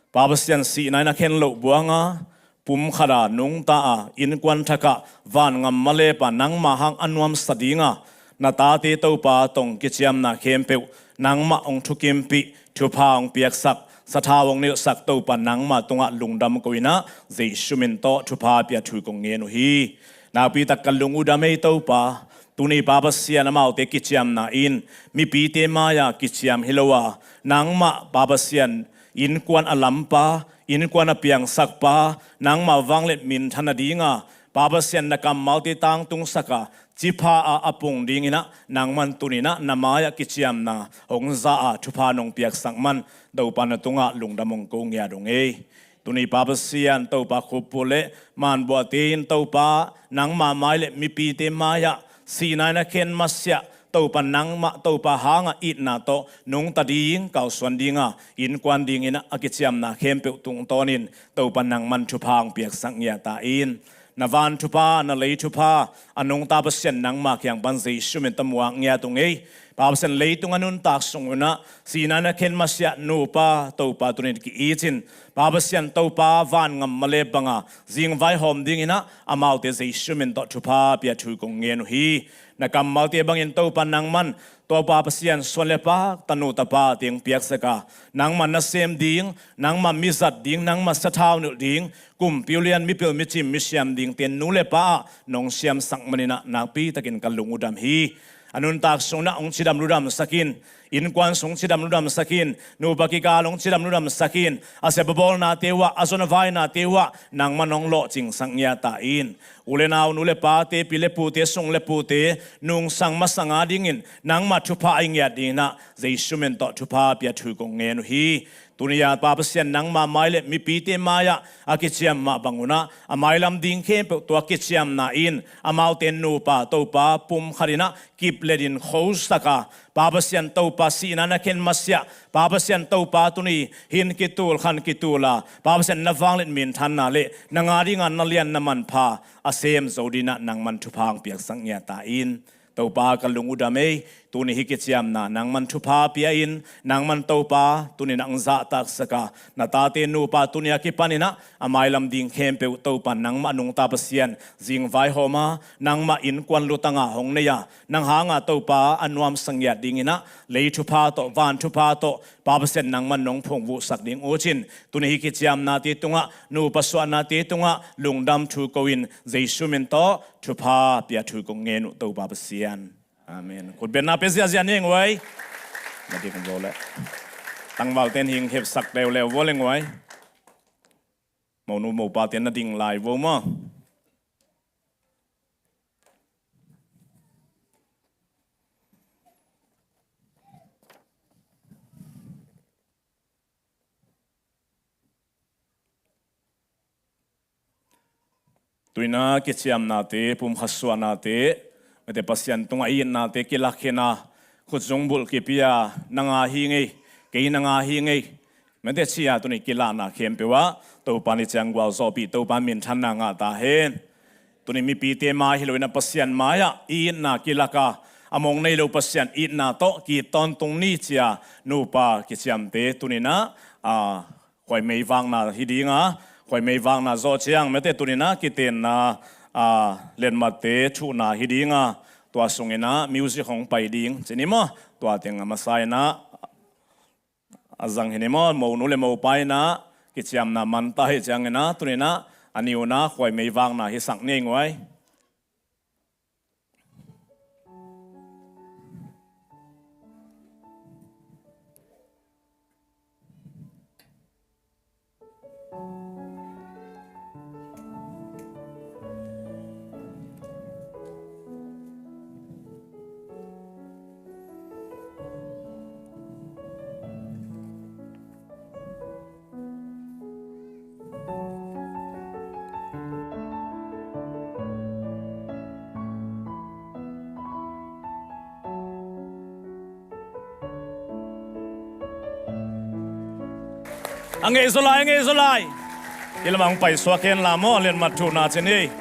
Pa Pasian, sihna in a khen loh buanga pumkhat a nungta a, innkuan thakah vangam malepa nangma hang a nuamsa dinga na tate Topa tong kiciamna khempeuh nangmah hong thukimpih, thupha hong piaksak, sathau hong nilhsak Topa, nangma tungah lungdam ko-in ah Jesu min tawh thupha pia thu kong ngen uh hi. Nakpitak ka lung uh dam ei Topa. Tuni Pa Pasian, amaute kiciamna in mipite mai-a kiciam hi lo a, nangmah Pa Pasian, innkuan a lampa, innkuan a piangsakpa, nangmah vangliat minthan nadinga Pa Pasian, na kammalte tangtungsak a, cipha a a pung dingin ah nangman tuni-in ah na mai-ah kiciamna hong za a, thupha nong piaksak man Topa, na tungah lungdam hong ko ngiat ung ei. Tuni Pa Pasian, Topa, Khupu le Manbuate in Topa, nangma mai le mipite mai-ah sihna in a khen masiah Topa, nangmah Topa hanga itna tawh nungta ding, kalsuan dinga innkuan dingin a kiciamna khempeuh tungtawnin Topa, nangman thupha hong piaksak ngiat ta in. Na van thupha, na lei thupha a nungta Pasian, nangma kiang pan Jesu min tawh muak ngiat ung ei. Pa Pasian, leitung a nuntak sung un ah sihna in a khen masiah nupa Topa, tuni-in ki-it in, Pa Pasian, Topa, vangam malep banga zingvaihawm dingin ah amaute Jesu min tawh thupha pia thu kong ngen uh hi. Na kammalte bangin Topa, nangman Topa Pasian, suan le pak, tanu tapa teng piaksak a, nangma nasem ding, nangma mizat ding, nangma sathau nilh ding, kumpi ulian, mipil micim misiam dingte nu le pa ah nong siamsak manin ah nakpitakin ka lung uh dam hi. A nuntak sung un ah hong cidam ludamsak in, innkuan sung cidam ludamsak in, nupa kikal hong cidam ludamsak in, a sep a bawlnate uh ah, a zon a vainate uh ah nangman hong lawhcingsak ngiat ta in. U le nau, nu le pate, pi le pute, sung le pute nungsang masang adingin nangma thupha a ngiat dingin ah Jesu min tawh thupha pia thu kong ngen uh hi. Tuni-a Pa Pasian, nangma mai le mipite mai-ah a kiciam mah bangun ah, a mailam ding khempeuh tua kiciamna in amaute nupa Topa pumkhat in ah kip le din khosak a, Pa Pasian Topa sihna na khen masiah, Pa Pasian Topa tuni hin kitul khan kitul a, Pa Pasian na vangliat minthanna le nang a dinga na lian na manpha a sem zo dingin ah nangman thupha hong piaksak ngiat ta in. Topa, ka lung uh dam ei, tuni hih kiciamna nangman thupha pia in, nangman Topa tuni-in ah hong zahtaksak a, na tate nupa tuni a kipanin ah a mailam ding khempeuh Topa nangmah nungta Pasian zingvaihawm a, nangmah innkuan lutang a hong nei a, nang hanga Topa a nuamsa ngiat dingin ah lei thupha tawh, van thupha tawh Pa Pasian nangman nong phungvuhsak ding uh cin, tuni hih kiciamnate tungah, nupa suahnate tungah lungdam thu ko-in Jesu min tawh thupha pia thu kong ngen uh Topa Pasian. Amen. Khutbetna pia ziahziah ni ing uai. Na dik zo leh. Tangvalte in hing hepsak leuleu vo leng uai. Monu mopate na ding lai vo maw. Tuni-in ah kiciamnate, pumkhat suahnate, mete Pasian tungah itnate kilak khin a, khutzung bulh kipia, nang a hi ing ei, kei nang a hi ing ei. Mete ci-a tuni kilakna khempeuh ah Topa in i ciang gualzawhpih, Topa minthanna ngah ta hen. Tuni mipite mai hi loin ah Pasian mai-ah itna kilak a, a mong nei lo Pasian itna tawh ki tawntung ni ci-a nupa kiciamte tuni-in ah, a, khuaimei vakna hi ding a, khuaimei vakna zawh ciang mete tuni-in ah kitenna, a, letmatte thuhna hi ding a, tua sungin ah music hong pai ding ci ni maw. Tua teng a masa-in ah a zang hi ni maw. Monu le mopa in ah kiciamna man ta hi ciangin ah tuni-in ah a niuna khuaimei vakna hisak ni ing uai. A ngeih zaw lai, a ngeih zaw lai. Hi lamah hong paisuak hen la maw, letmat thuhna ci ni.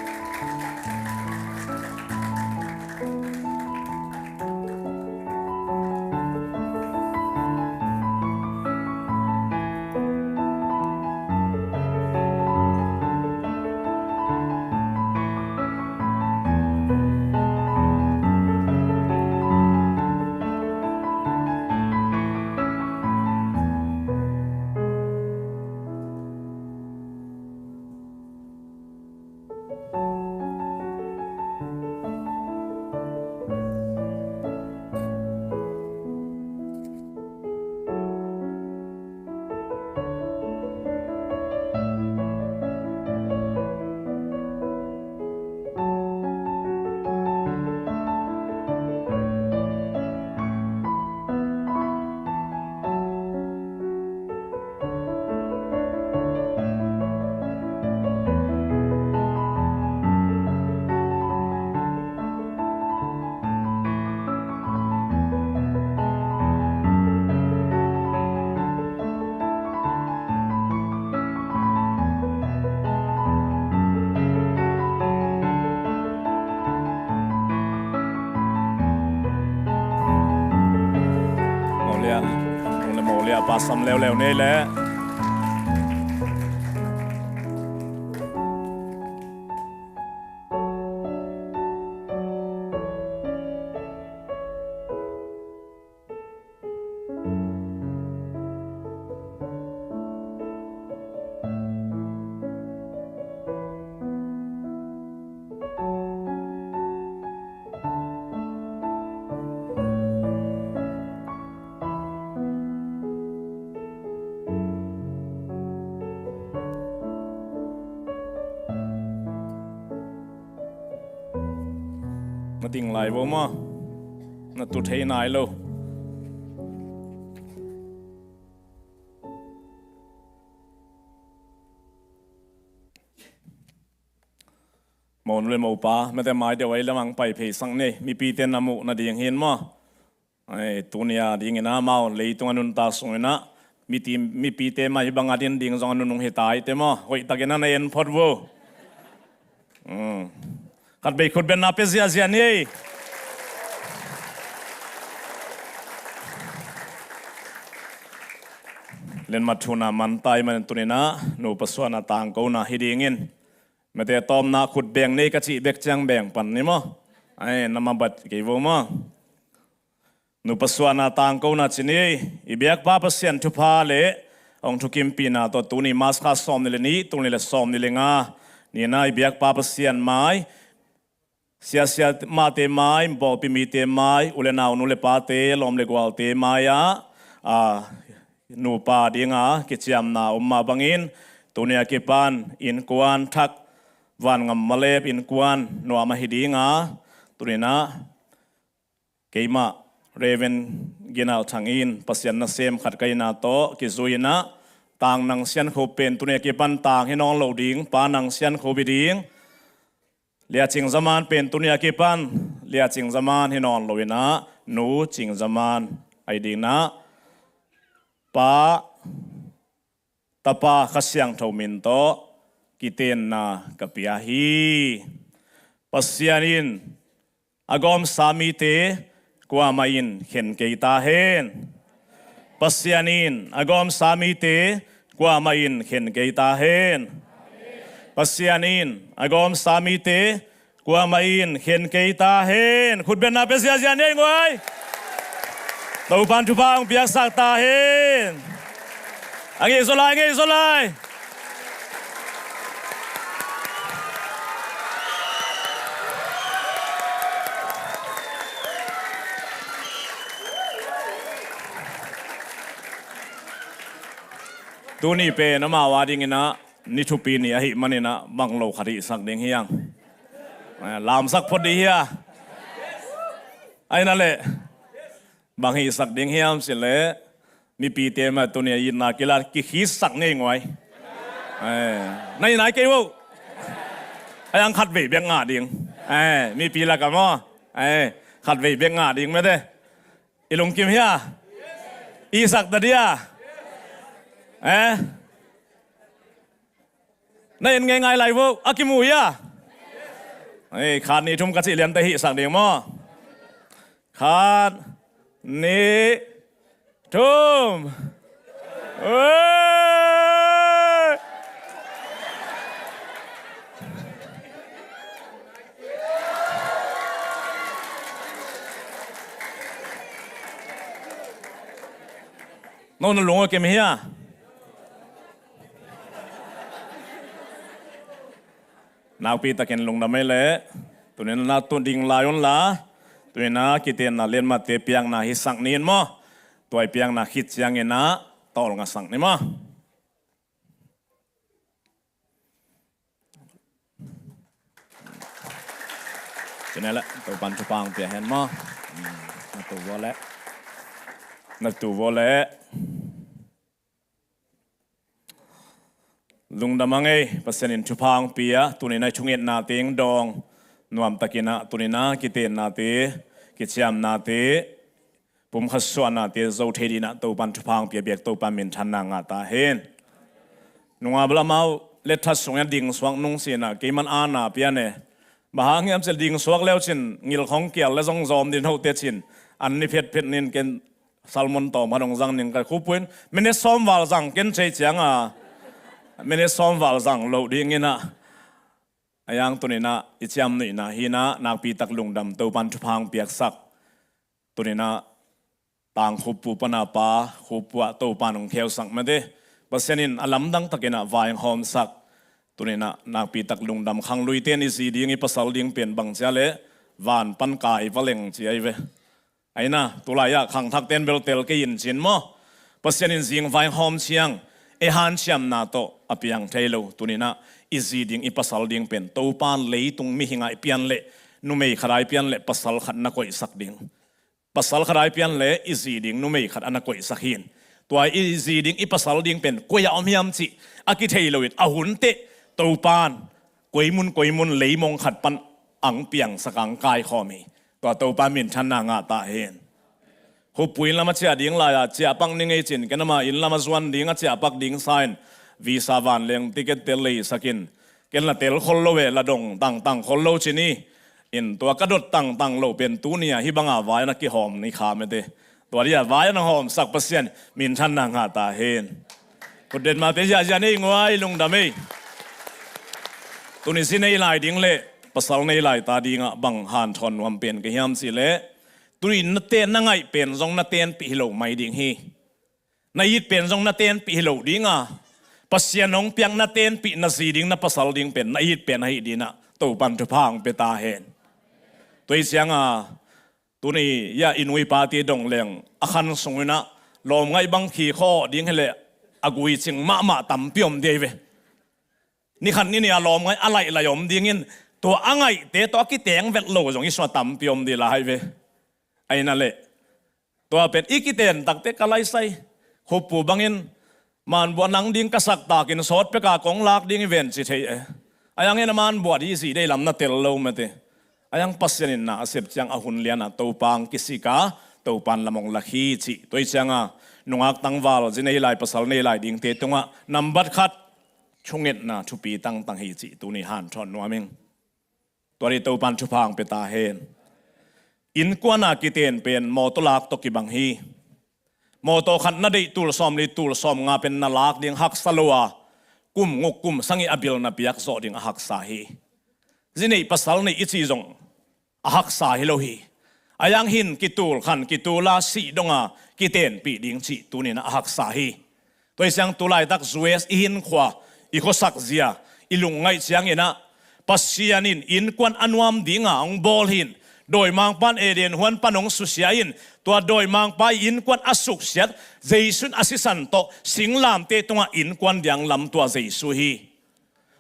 Mawlian, nung le mawlian pa sam leuleu nei leh. Na ding lai vo maw. Na tu thei nai lo. Mo nu le mopa, mete mai deuh a i lamang pai phei sang ni, mipite na muh nading hi in maw. Ai, tuni a dingin ah amau leitung a nuntak sungin ah miti, mipite mah hih bang a din ding zong a nunung hi ta hi te maw. Hoihtakin ah na en phot vo. Hmm. Khat vei khut benna pia ziahziah ni ei. Lenmat thuna man ta ahih manin tuni in ah nupa suahna tangkona hi dingin, mete tawpna khut beng ni ka cih bek ciang beng pan ni maw. Ai, na mabat kei vo maw. Nupa suahna tangkona ci ni ei. I biakpa Pasian thupha le hong thukimpihna tawh tuni March kha sawmnih le nih, tul nih le sawmnih le nga ni in ah i biakpa Pasian mai, siasia mahte mai, bawlpi mite mai, u le nau, nu le pate, lawm le gualte mai ah, a, nupa dinga kiciamna om mah bangin, tuni a kipan innkuan thak, vangam malep innkuan nuam ahi dinga, tuni in ah keimah Reverend Ginal Thang in Pasian nasem khat ka hihna tawh kizui in ah, Tang Nang Sian Khup pen tuni a kipan Tang hi nawn lo ding, Pa Nang Sian Khup hi ding. Lia Cing Za Man pen tuni a kipan Lia Cing Za Man hi nawn lo in ah, Nu Cing Za Man ahi ding in ah, Pa, Tapa, Kha Siangtho min tawh kitenna ka pia hi. Pasian in a gawmsa mite kuamah in khen kei ta hen. Pasian in a gawmsa mite kuamah in khen kei ta hen. Pasian in a gawmsa mite kuamah in khen kei ta hen. Khut benna pia ziahziah ni ei nguai. Topan thupha hong piaksak ta hen. A ngei zaw lai, a ngei zaw lai. Tuni pen amau a dingin ah ni thupi ni ahih manin ah bang lo khat hihsak ding hiam? Eh, lamsak phot dih hia? Ahi na leh bang hihsak ding hiam cih leh, mipite mah tuni a itna kilat kikhitsak ngei nguai. Eh, na itna hi kei vo. Ai, ang khat vei bek ngah ding. Eh, mipi lakah maw. Eh, khat vei bek ngah ding mete. I lungkim hia? Itsak ta dia? Eh? Na en ngei ngai lai vo, a kimu hia? Ei, khat nih thum ka cih liante hihsak ding maw? Khat, nih, thum. Ei! No na lung a kim hia? Nakpi takin lungdam ei leh. Tuni in na tun ding lai un la. Tuni in a kitenna lianmatte piakna hisak ni in maw. Tua i piakna khit ciangin a tawlngasak ni maw. Cine leh Topan thupha hong pia hen maw. Na tu vua leh. Na tu vua leh. Lungdam a ngei, Pasian in thupha hong pia, tuni in a i thungetna teng dawng nuamtakin a, tuni in a kitennate, kiciamnate, pumkhat suahnate zo thei dingin a Topan thupha hong pia biak Topan minthanna ngah ta hen. Nungak bel amau letthat sungin a dingsuak nung sin a, keiman ana pia ne. Bang hang hiam cih leh dingsuak leu cin ngilh khong kial leh zong zawm ding hote cin an ni phetphet nin ken salmon tawm khat hong zang ning ka khupui in minute sawm val zang ken cei ciang a minute sawm val zang loh dingin a, a yang tuni in a i ciamnuihna hi in a nakpi tak lungdam Topan thupha hong piaksak. Tuni in a tang khuppu pan a pa khuppu ah Topan hong kheusak mete. Pasian in a lamdang takin a vai hong hawmsak. Tuni in a nakpi tak lungdam khangluite in i zi ding i pasal ding pen bang cia leh van pan kai va leng ci ahi ve. Ahi na, tulai ah khangthakte in bel tel kei in cin maw. Pasian in zingvai hong hawm ciang ei hanciamna tawh a piang thei lo. Tuni in a i zi ding i pasal ding pen Topan leitung mihing a i pian leh numei khat a i pian leh pasal khat na koihsak ding. Pasal khat a i pian leh i zi ding numei khat a na koihsak hi in. Tua i zi ding i pasal ding pen koi ah om hiam cih a kithei lo in a hun teh Topan Koimun koimun leimong khat pan ang piangsak ang kaikhawm hi. Tua Topa minthanna ngah ta hen. Hupu inn lam a ciah ding lai-a ciah pak ning ei cin, ken ama inn lam a zuan ding a ciah pak ding sa in visa vanleng ticket tel leisak in, ken la tel khol lo ve, la dong tangtang khol lo cin hi. In tua ka dot tangtang lo pen tuni-a hih banga vai-a na kihawm ni kha mete. Tua dia vai-a na hawmsak Pasian minthanna ngah ta hen. Khutdet mate ziahziah nei nguai, lungdam ei. Tuni zi nei lai ding le pasal nei lai ta dingah bang hanthawn nuam pen ka hiam cihleh, tuni na ten na ngaih pen zong na tenpih hi lo mai ding hi. Na it pen zong na tenpih hi lo dinga, Pasian hong piak na tenpih na zi ding na pasal ding pen na it pen ahi dinah Topan thupha hong pia ta hen. Tua hi cianga tuni-a i nu i pate dong leng a khan sunginah lawmngaih bang khi khawh ding hileh a guicing mahmah tampi om dei ve. Ni khat ni nih a lawmngaih a laihlai om dingin tua a ngaihte tawh a kiteng vet lo zong i sua tampi om dih lai ve. Aina leh tua pen i kiten takte ka laisai hupu bangin manbuah nang ding ka sak takin sawt peka kong lak ding i ven ci thei e. Ayangin a manbuah dih i zih dei lam na tel lo mete. Ayang Pasian in na a sep ciang a hun liana Topa ang kisika Topan lam hong lak hi cih. Tua hi cianga nungak tangval zi nei lai pasal nei lai dingte tungah nambat khat thungetna thupi tangtang hi cih tuni hanthawn nuam ing. Tua dih Topan thupha ang pia ta hen. Innkuana kiten pen mawtaw lak tawh kibang hi. Mawtaw khat na deih tul sawmli tul sawmnga pen na lak ding haksa lo a, kum nguk kum sangih a bil na piak zawh ding a haksa hi. Zi neih pasal neih i ci zong a haksa hi lo hi. Ayang hin kitul khan kitul a sih donga kitenpih ding cih tuninah a haksa hi. Tua hi ciang tu laitak U S i hinkhua, i khuasak zia i lungngaih cianginah Pasian in innkuan a nuam dinga hong bawl hin. Dawimangpa in Eden huan pan hong susia in, tua dawimangpa i innkuan a suksiat Jesu in a sisan tawh singlamteh tungah innkuan diang lamtua Jesu hi.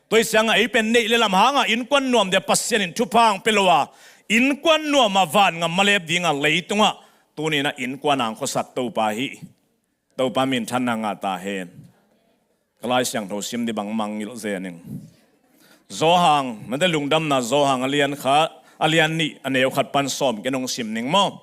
Tua hi cianga ei pen neih le lam hanga innkuan nuam dia Pasian in thupha ang pia lo a, innkuan nuama vangam malep dinga leitungah tuninah innkuan ang khuasak Topa hi. Topa minthanna ngah ta hen. Ka Lai Siangtho sim dih bangmah ngilh zening. Johan mete lungdamna Johan a lian khat, a lian nih a neu khat pan sawm ken hong sim ning maw?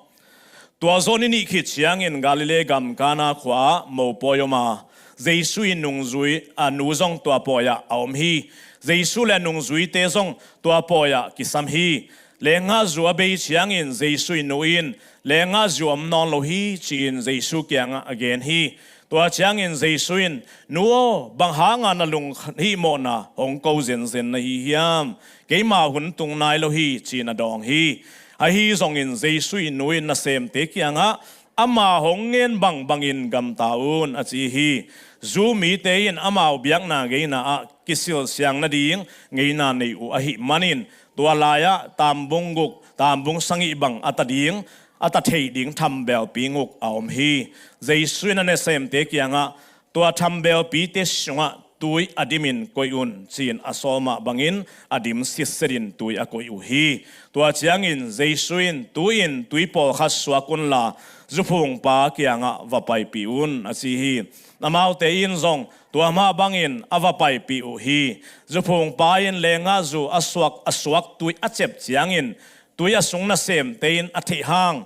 Tua zawn ni nih khit ciangin Galilee gam Kana khua-ah mopawi om a, Jesu i nungzui a nu zong tua pawi-ah a om hi. Jesu le a nungzuite zong tua pawi-ah kisam hi. Lenggahzu a bei ciangin Jesu i nu in, "Lenggahzu om nawn lo hi," ci-in Jesu kiangah a gen hi. Tua ciangin Jesu in, "Nu aw, bang hanga na lunghihmawhna hong ko zenzen na hi hiam? Keima hun tung nai lo hi," ci-in a dawng hi. Ahi zongin Jesu i nu in nasemte kiangah, "Ama hong ngen bangbangin gamta un," a ci hi. Zu mite in amau biakna ngeina ah kisilsiang nading ngeina nei uh ahih manin, tua lai-ah tambung guk, tambung sagih bang a ta ding, a ta theih ding thambelpi guk a om hi. Jesu in a nasemte kiangah, "Tua thambelpite sungah tui a dimin koih un," ci-in a sawl mah bangin a dim sitsetin tui a koih uh hi. Tua ciangin Jesu in, "Tu-in tui pawlkhat suak unla, zuphungpa kiangah va paipih un," a ci hi. Amaute in zong tua mah bangin a va paipih uh hi. Zuphungpa in lenggahzu a suak, a suak tui a cep ciangin tui a sung nasemte in a theih hang,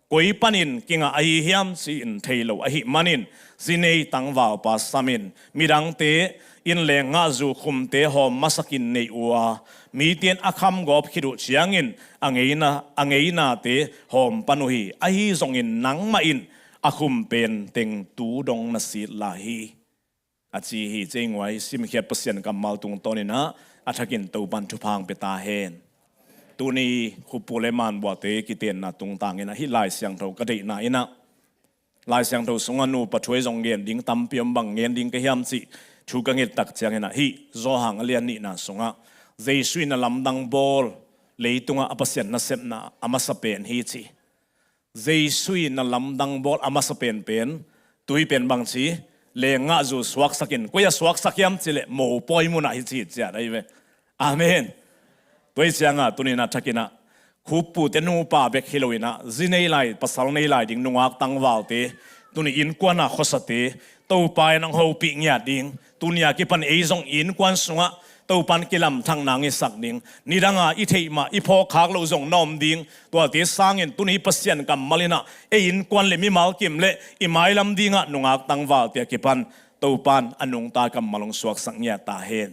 "Koi panin kingah ahi hiam?" ci-in thei lo ahih manin, zinei tangvalpa samin, midangte in lenggahzu khumte hawm masakin nei uh a, mite in a khamgawp khit uh ciangin a ngeina, a ngeinate hawm pan uh hi. Ahi zongin nangmah in a khum pen teng tu dong na sit lai hi, a ci hi. Ceinguai simkhiat Pasian kammal tungtawninah a thakin Topan thupha ang pia ta hen. Tuni khupu le manbuahte kitenna tungtanginah hih Lai Siangtho ka deihna inah, Lai Siangtho sungah nupa thu ei zong gen ding tampi om, bang gen ding ka hiam cih thu ka ngettak cianginah hih Johan a lian nihna sungah Jesu in a lamdang bawl, leitungah a Pasian nasepna a masa pen hi ci. Jesu in a lamdang bawl a masa penpen, tui pen bang ci, lenggahzu suaksakin, koi a suaksak hiam cileh mopawi munah hi ci ciat ahi ve. Amen. Tua hi cianga tuninah thakinah khuppute nupa bek hi loinah zi nei lai, pasal nei lai ding nungak tangvalte, tuni innkuana khuasate, Topa in ang hopih ngiat ding, tunia kipan ei zong innkuan sungah Topan kilamthak nang i sak ding, nidanga i theih mah i phawkkhak loh zong na om ding. Tuate sangin tuni Pasian kammal inah ei innkuan le mimal kim le i mailam dingah nungak tangvalte a kipan Topan a nungta kammal hong suaksak ngiat ta hen.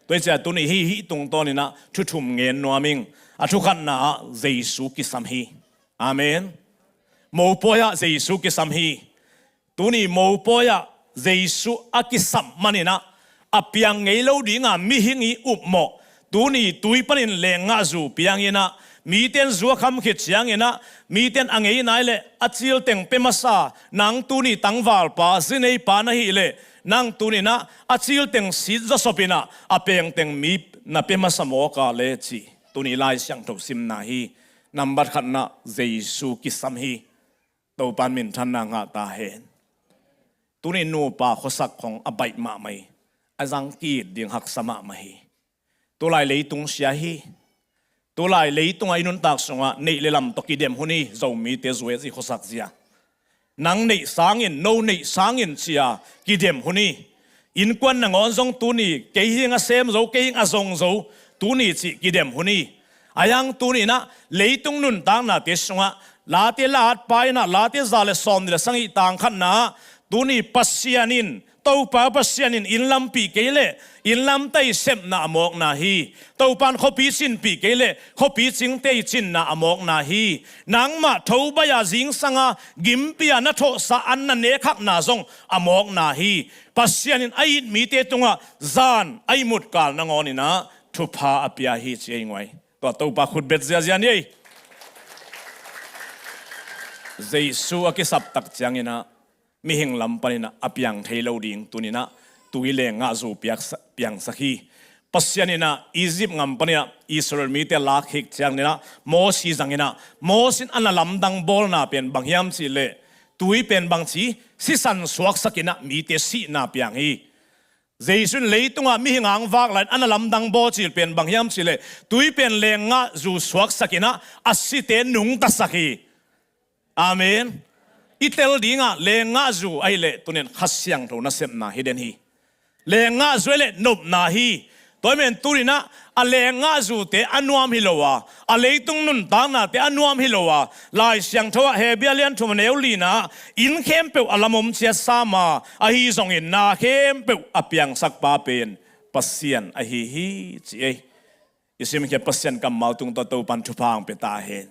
Tua hi ciah tuni hih, hih tungtawninah thu thum ngen nuam ing. A thukhatna ah Jesu kisam hi. Amen. Mopawi ah Jesu kisam hi. Tuni mopawi ah Jesu a kisap maninah a piang ngei lo dinga mihing i upmawh, tuni tui panin lenggahzu pianginah mite in zu a kham khit cianginah mite in a ngei nai le a cil teng pia masa, nang tuni tangvalpa, zineipa na hih leh nang tuninah a cil teng sit zawsopinah a peng teng mi na pia masa mawk a le cih tuni Lai Siangtho simna hi. Nambat khatna Jesu kisam hi. Topan minthanna ngah ta hen. Tuni nupa khuasak khong a baih mahmah hi. A zang ki-it ding haksa mahmah hi. Tulai leitung sia hi. Tulai leitungah i nuntak sungah neih le lam tawh kidem hun hi. Zomite zuet i khuasak zia, nang neih sangin, no neih sangin cia kidem hun hi. Innkuan nangawn zong tuni kei hing a sem zo, kei hing a zong zo, tuni cih kidem hun hi. A yang tuninah leitung nuntaknate sungah Late la at pa inah Late za le sawm nih le sagih tang khatna ah tuni Pasian in, Topa Pasian in inn lampih kei leh inn lamtei sepna a mawkna hi. Topan khuapi cinpih kei leh khuapi cingtei cinna a mawkna hi. Nangmah thobaia zingsanga gimpia na thawhsa an na nekhakna zong a mawkna hi. Pasian in a it mite tungah zan a ihmut kal nangawninah thupha a pia hi ci ei nguai. Tua Topa khutbet ziazia ni ei. Jesu a kisap tak cianginah mihing lam paninah a piang thei lo ding tuninah tui lenggahzu piaksa-, piangsak hi. Pasian inah Egypt ngam paninah Israel mite lak khik cianginah Mosi zanginah, Mosi in a na lamdang bawlna pen bang hiam cihleh tui pen bangci sisan suaksakinah mite sihna piang hi. Jesu in leitungah mihing ang vak lai-in a na lamdang bawl cil pen bang hiam cihleh tui pen lenggahzu suaksakinah a site nungtasak hi. Amen. I tel dingah lenggahzu ahileh tunin Kha Siangtho nasepna hi den hi. Lenggahzu ahileh nopna hi. Tua hi men tuninah a lenggahzute a nuam hi lo a, a leitung nuntaknate a nuam hi lo a, Lai Siangtho ah Hebru lian thum a neu lina ah inn khempeuh a lam om ciat sama ahi zongin na khempeuh a piangsakpa pen Pasian ahi hi ci ei. I simkhiat Pasian kammal tungtawn Topan thupha hong pia ta hen.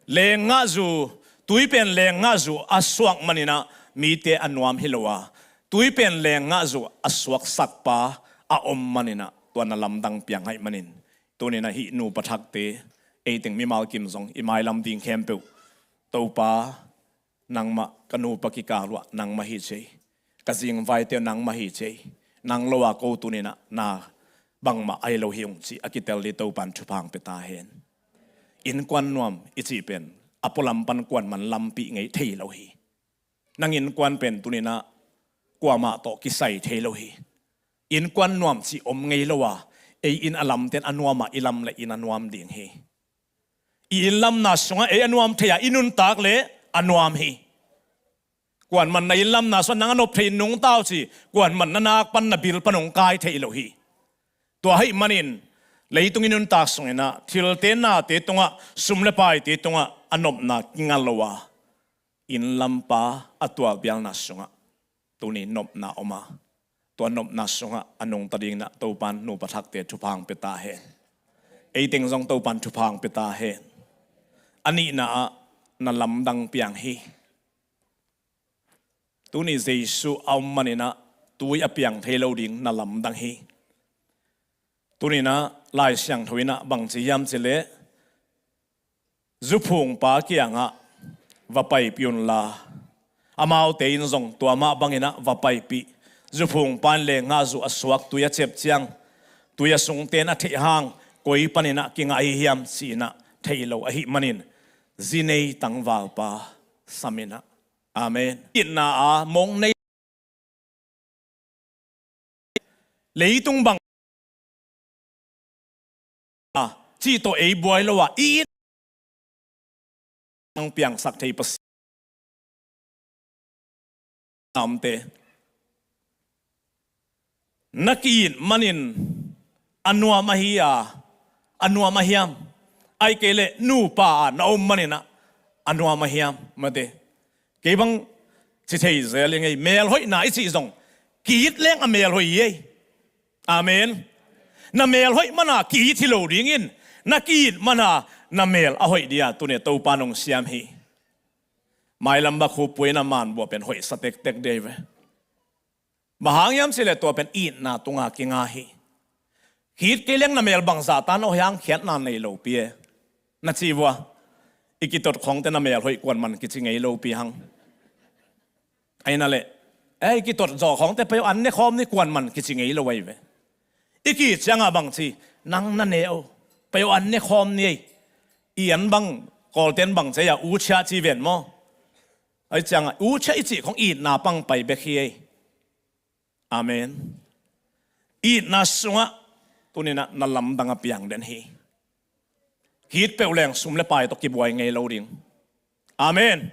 Lenggahzu, tui pen lenggahzu a suak maninah mite a nuam hi lo a, tui pen lenggahzu a suaksakpa a om maninah tua na lamdang piang haih manin tuninah hih nupa thakte, eiteng mimal kim zong i mailam ding khempeuh, Topa, nangmah ka nupa kikal uah nangmah hi ci ei. Ka zingvaite uh nangmah hi ci ei. Nang lo a ko tuninah na bangmah ahi lo hi ung ci a kitel dih Topan thupha hong pia ta hen. Innkuan nuam i cih pen a pualam pan kuaman lampih ngei thei lo hi. Nang innkuan pen tuninah kuamah tawh kisai thei lo hi. Innkuan nuam cih om ngei lo a, ei inn a lamten a nuamah i lam le inn a nuam ding hi. I inn lamna sungah ei a nuam thei a i nuntak le a nuam hi. Kuaman na inn lamna sungah nang a nop thei in nungta uh ci, kuaman na nak pan na bil pan hong kai thei lo hi. Tua haih manin leitung i nuntak sunginah thilte nate tungah, sum le paite tungah a nopna kinga lo a, inn lampa a tualbialna sungah tuni nopna om a, tua nopna sungah a nungta dinginah Topan nupa thakte thupha hong pia ta hen. Eiteng zong Topan thupha hong pia ta hen. A nihna ah na lamdang piang hi. Tuni Jesu a om maninah tui a piang thei lo ding na lamdang hi. Tuninah Lai Siangtho inah bangci hiam cihleh zuphungpa kiangah va paipih unla, amaute in zong tua mah banginah va paipih. Zuphungpa in lenggahzu a suak tui a ciap ciang tui a sungten a theih hang koi paninah kingah ahi hiam ci-inah theih lo ahih manin zinei tangvalpa saminah. Amen. Itna a mong nei leitung bang a cih tawh ei buai lo a i it ang piangsak thei Pasian. Namte na ki-it manin a nuam ahi a, a nuam a hiam? Ai kei leh nupa a na om maninah a nuam a hiam? Mate, kei bang ci thei zel i ngei. Mel hoihna i cih zong ki-it leng a mel hoih i ei. Amen. Na mel hoih mana ki-it hi lo dingin, na ki-it mana na mel a hoih dia tuni Topa nong siam hi. Mailam bak khup puina manbua pen hoihsa tektek dei ve. Bang hang hiam cileh tua pen itna tunga kinga hi. Ki-it kei leng na mel bangzah tan a hoih hang khiatna nei lopi e. Na ci vua, i kitot khawngte na mel hoih kuanman kici ngei lopi hang. Aina leh, e, i kitot zaw khawngte pei aw an ne khawm ni kuanman kici ngei lo ahi ve. I ki-it cianga bang ci, nang na ne aw, pei aw an ne khawm ni ei. I an bang, Kawlten bang ci a, u chia ci ven maw? Ai cianga u chia i cih khong itna pang pai bek hi ei. Amen. Itna sungah tuninah na lamdang a piang den hi. Ki-it peuh leng sum le pai tawh kibuai ngei lo ding. Amen.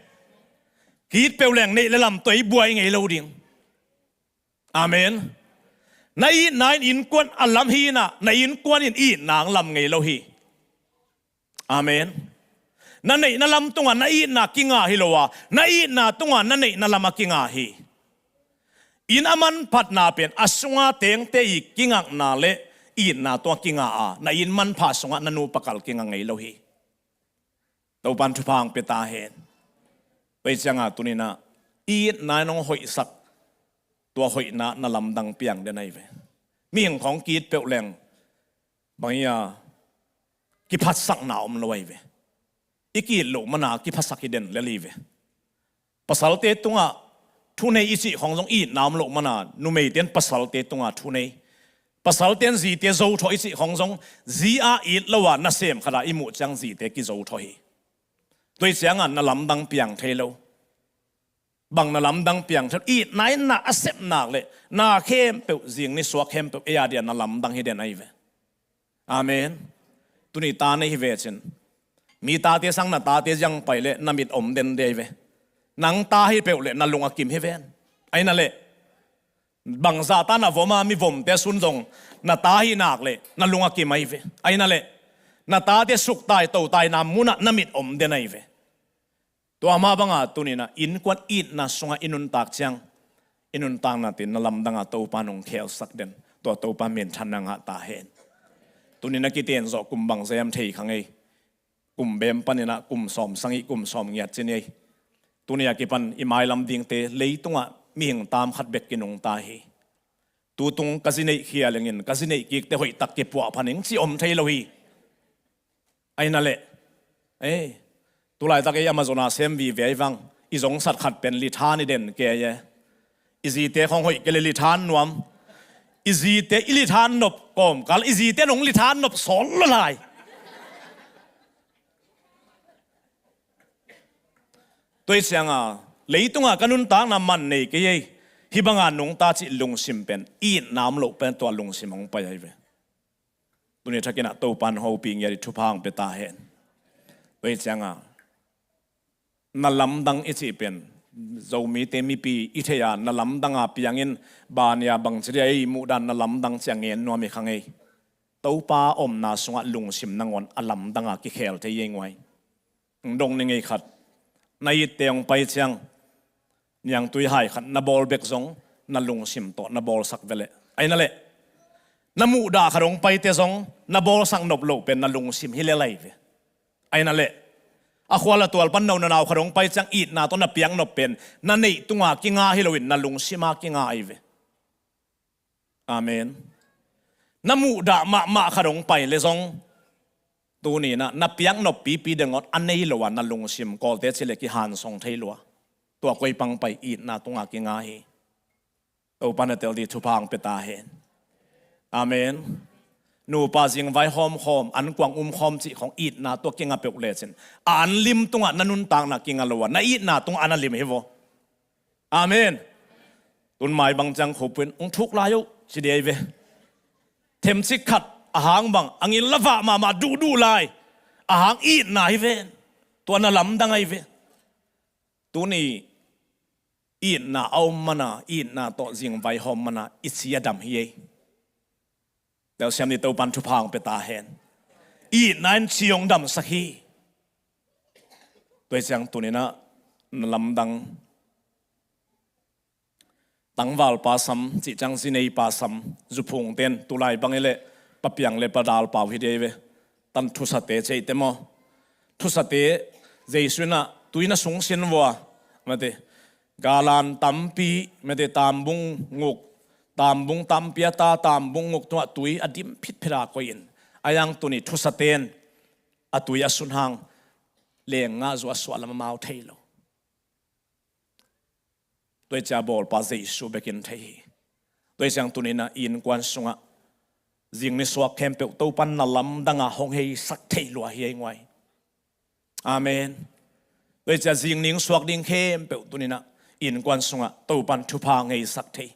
Ki-it peuh leng neih le lam tawh i buai ngei lo ding. Amen. Na itna in innkuan a lam hi inah, na innkuan in itna ang lam ngei lo hi. Amen. Na neihna lam tungah na itna kinga hi lo a, na itna tungah na neihna lam a kinga hi. Inn a manphatna pen a sunga tengte i kingakna le itna tungah kinga a, na inn manpha sungah na nupa kal kinga ngei lo hi. Topan thupha ang pia ta hen. Tua hi cianga tuninah itna in hong hoihsak, tua hoihna na lamdang piang den ahi ve. Mihing khong ki-it peuh leng bang hi a, kiphatsakna om lo ahi ve. I ki-it loh mana kiphasak hi den lel hi ve. Pasalte tungah thunei i cih khong zong itna om loh mana numeite in pasalte tungah thunei, pasalte in zite zothawh i cih khong zong zi a it lo a nasem khatah i muh ciang zite kizothawh hi. Tua hi cianga na lamdang piang thei lo. Bang na lamdang piang thei lo? Itna in na a sep nak leh na khempeuh, zing ni suak khempeuh ei a dia na lamdang hi den ahi ve. Amen. Tuni ta nei hi ve cin, mi tate sang na tate ziang pai leh na mit om den dei ve. Nang ta hi peuh leh na lung a kim hi ven. Aina leh bangzah ta na vom a mi vomte sun zong na ta hi nak leh na lung a kim ahi ve. Aina leh na tate suktai totaina munah na mit om den ahi ve. Tua mah banga tuninah innkuan itna sungah i nuntak ciang, i nuntakna tin na lamdanga Topa nong khelsak den, tua Topa minthanna ngah ta hen. Tuninah kiten zawh kum bangzah hiam thei kha ngei. Kum bem paninah kum sawm sagih, kum sawm ngiat ci ni ei. Tuni a kipan i mailam dingte leitungah mihing tam khat bek kinungta hi. Tutung ka zi neih khia lengin ka zi neih kikte hoihtak kipuah phaning ci om thei lo hi. Aina leh, ei, tulaitak ei Amazon a sem vive ahi vang, i zongsat khat pen lithan i den kei e. I zite khong hoih kei le lithan nuam. I zite i lithan nop kawmkal i zite nong lithan nop sawl lo lai. Tua hi cianga leitunga ka nuntakna man nei kei ei, hih banga nungta cih lungsim pen itna om loh pen tua lungsim hong pai ahi ve. Tuni thakinah Topan hopih ngiat i thupha hong pia ta hen. Tua hi cianga na lamdang i cih pen Zomite mipi i thei a, na lamdanga piangin bania bangci dia ei muhdan na lamdang cia ngen nuam i kha ngei. Topa omna sungah lungsim nangawn a lamdanga kikhel thei ei nguai. Dong ni ngei khat, na itte hong pai ciang niangtui hai khat na bawl bek zong na lungsim tawh na bawlsak veleh. Aina leh na muhdah khat hong paite zong na bawlsak nop loh pen na lungsim hi lel ahi ve. Aina leh a khual a tual pan no na nau khat hong pai ciang itna tawh na piak nop pen na neih tunga kinga hi loin na lungsima kinga ahi ve. Amen. Na muhdah mahmah khat hong pai le zong tuninah na piak nop pipi dengawt a nei lo a na lungsim kawlte cileh kihansong thei lua. Tua koi pang pai itna tunga kinga hi. Topa na tel di thupha hong pia ta hen. Amen. Nupa zingvai hawmkhawm, an kuang umkhawm cih khong itna tua kinga peuh lecin a an lim tungah na nuntakna kinga lo a na itna tungah a na lim hi vaw. Amen. Tun mai bang ciang khopui in hong thuk lai uh ci dei ve. Themcik khat ahang bang a ngin lavah mahmah duhduh lai ahang itna hi ven. Tua na lamdang ahi ve. Tuni itna a om mana, itna tawh zingvai hawm mana i ci a dam hi ei. Telsiam ni Topan thupha hong pia ta hen. Itna in ci hong damsak hi. Tua hi ciang tuni-in ah na lamdang tangvalpa sam, cih ciang zineipa sam, zuphungte in tulai bang hi leh papiang le padalpau hi dei ve. Tan thusate cihte maw. Thusate Jesu in ah tui na sungsin vua, mate, galan tampi, mate, tambung nguk, tambung tampi a ta, tambung nguk tungah tui a dim phitphit a koih in, a hiang tuni thusate in a tui a sun hang leenggah zu a suah lam amau thei lo. Tua hi ciang bawlpa Jesu bekin thei hi. Tua hi ciang tuni-in ah innkuan sungah zing ni suak khempeuh Topan na lamdang a hong heisak thei lua hi ei nguai. Amen. Tua hi ciang zing ning suak ding khempeuh tuni-in ah innkuan sungah Topan thupha hong heisak thei.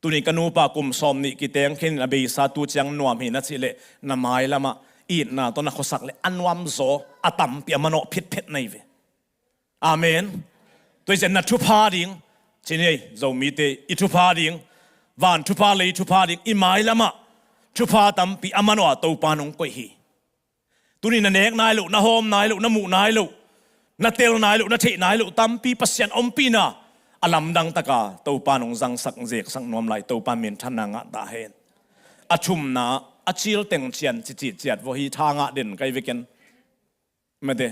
Tuni ka nupa kum sawm nih kiteng khin in a beisa tu ciang nuam hi na cih leh na mailam ah itna tawh na khuasak leh a nuam zaw a tampi a manawh phitphet na hi ve. Amen. Tua hi ciang na thupha ding, ci ni ei, Zomite i thupha ding, van thupha, lei thupha ding, i mailam ah thupha tampi a manawh a Topan hong koih hi. Tuni na nek nai loh, na hawm nai loh, na muh nai loh, na tel nai loh, na theih nai loh tampi Pasian ompihna a lamdang takin Topan hong zangsak zeksak nuam lai, Topan minthanna ngah ta hen. A thumna, a cil teng cian cicih ciat vua hi, tha ngah den kai veken. Mate.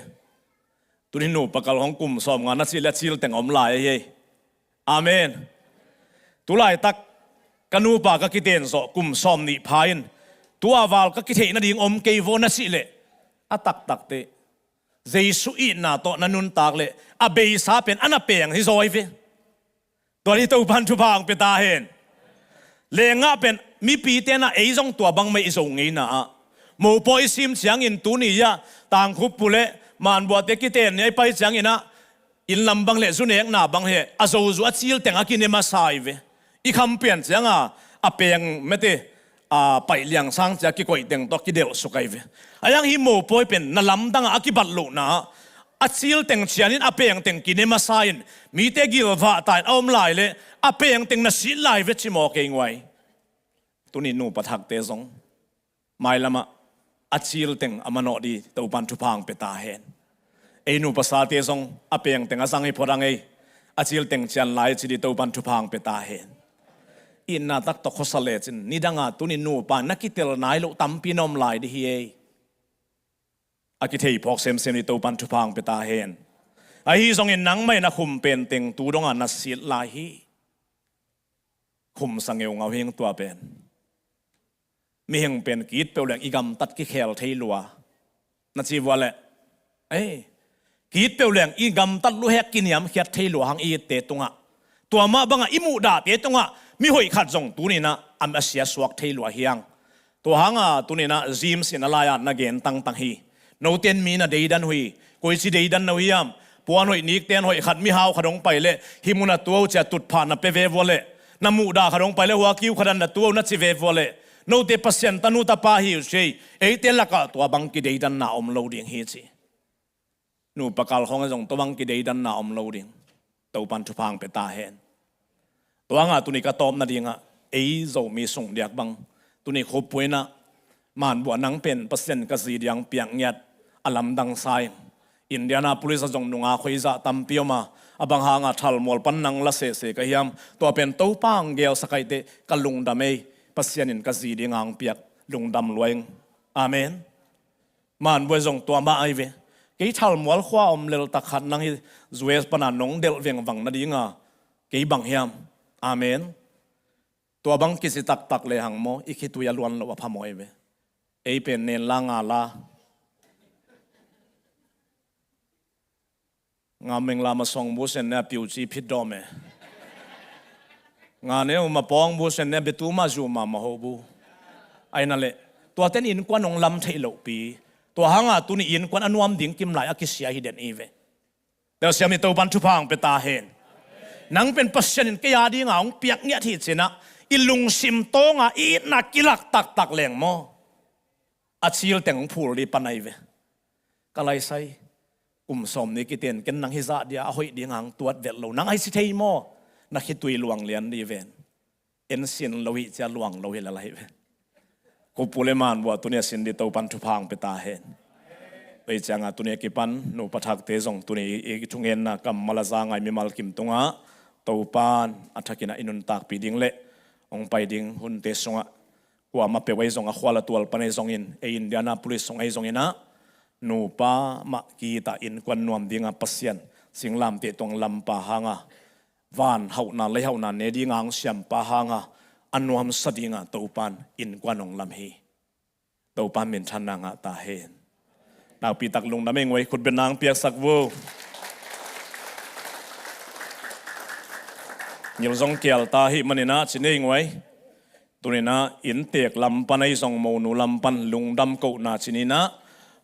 Tuni nupa kal hong kum sawmnga na cih leh a cil teng om lai ahi ei. Amen. Tulaitak ka nupa ka kiten zawh kum sawm nih pha in, tua val ka kitheih nading om kei vua na cih leh a taktakte Jesu itna tawh na nuntak leh a beisa pen a na peng hi zaw hi ve. Tua hi Topan thupha hong pia ta hen. Leenggah pen mipite in ah ei zong tua bangmah i zo ngeina ah, mopawi i sim ciangin tuni ah Tangkhuppu le Manbuate kiten ni a i pai ciangin ah inn lam bang le zu nekna bang hi a, zo zu a cil teng a kine masa hi ve. I kham pian ciangin a peng mate a paih liangsang cia kikoih teng tawh kidelh suk ahi ve. A hiang hih mopawi pen na lamdang a a kibat lohna ah a cil teng cianin a peng teng kine masa in mite gilvah ta in a om lai leh a peng teng na sit lai ve ci maw kei nguai. Tuni nupa thakte zong mailam ah a cil teng a manawh ding Topan thupha hong pia ta hen. Ei nupa sate zong a peng teng a zang hi phot ang ei. A cil teng cian lai ci ding Topan thupha hong pia ta hen. Itna tak tawh khuasa lecin nidang a tuni nupa na kitel nai loh tampi na om lai ding hi ei. A kithei phawk semsem ding Topan thupha hong pia ta hen. Ahi zongin nangmah in a khum pen teng tu dong a na sit lai hi. Khumsa ngeungau hi ing tua pen. Mihing pen ki-it peuh leng i gamtat kikhel thei lua na ci vua leh, ei, ki-it peuh leng i gamtat luhek kiniamkhiat thei lua hang i itte tungah. Tua mah bangah i muhdahte tungah mi hoih khat zong tuni-in ah a sia suak thei lua hi hang. Tua hangin tuni-in ah James in a lai-ah na gen tangtang hi. Note in mi na deidan uh hi. Koici deidan na uh hiam? Puan hoih, nikten hoih khat, mihau khat hong pai leh hih mun ah tu o ci-a tutphah na pia ve vua leh, na muhdah khat hong pai leh hua kiu khat ah na tu o na ci ve vua leh, note Pasian tanu tapa hi uh ci ei. Eite lakah tua bang kideidanna om lo ding hi ci. Nupa kal khawng ah zong tua bang kideidanna om lo ding. Topan thupha hong pia ta hen. Tua hangin tuni ka tawp nadingah ei Zomi sung diak bang, tuni Khup Pu in ah, Manbuah nang pen Pasian ka zi ding hong piak ngiat, a lamdang sa ing. Indianapolis ah zong nungak hoih zah tampi om a, a bang hangin thalmual pan nang la sese ka hiam? Tua pen Topa hong gelsak ahih teh ka lungdam ei. Pasian in ka zi ding hong piak, lungdam lua ing. Amen. Manbuah zong tua mah ahi ve. Kei thalmual khua om lel tak khat nang hih U S pan a nong delh vengvang nadinga kei bang hiam? Amen. Tua bang kici taktak lehang maw, i khitui a luan loh a phamawh ahi ve. Ei pen nen la nga la. Nga meng la ma song bu sen ne a piu ci phit dawm e. Nga ne u ma pawng bu sen ne a betu ma zu ma ma ho bu. Ahi na leh, tuate in innkuan hong lam theih lohpi. Tua hangin tuni innkuan a nuam ding kim lai a kisia hi den hi ve. Telsiam ni Topan thupha hong pia ta hen. Nang pen Pasian in kei a dinga hong piak ngiat hi ci-in ah i lungsim tawnga i itna kilak taktak leng maw, a cil teng hong phul ding pan ahi ve. Ka laisai, kum sawm nih kiten ken nang hih zah dia a hoih dinga hong tuat vet lo, nang ahi ci thei maw? Na khitui luang lian ding ven. En sin lo hi cia luang lo hi lel ahi ve. Kupu le man buah tuni a sin di Topan thupha hong pia ta hen. Tua hi ciangah tuni a kipan nupa thakte zong tuni i thungenna kammal a za ngai mimal kim tungah Topan a thakin ah i nuntakpih ding le hong pai ding hunte sungah kuamah peuh ahi zong, a khual a tual pan ahi zongin, ei Indianapolis sung ahi zonginah nupa mah kitah innkuan nuam dinga Pasian singlamteh tuang lampa hanga van hauhna lei hauhna ne dinga hong siampa hanga a nuamsa dinga Topan innkuan hong lam hi. Topan minthanna ngah ta hen. Nakpitak lungdam ei nguai, khutbetna hong piaksak vo. Ngil zong kial ta hi maninah ci nei nguai. Tuninah inntek lam pan ahi zong monu lam pan lungdam kohna cininah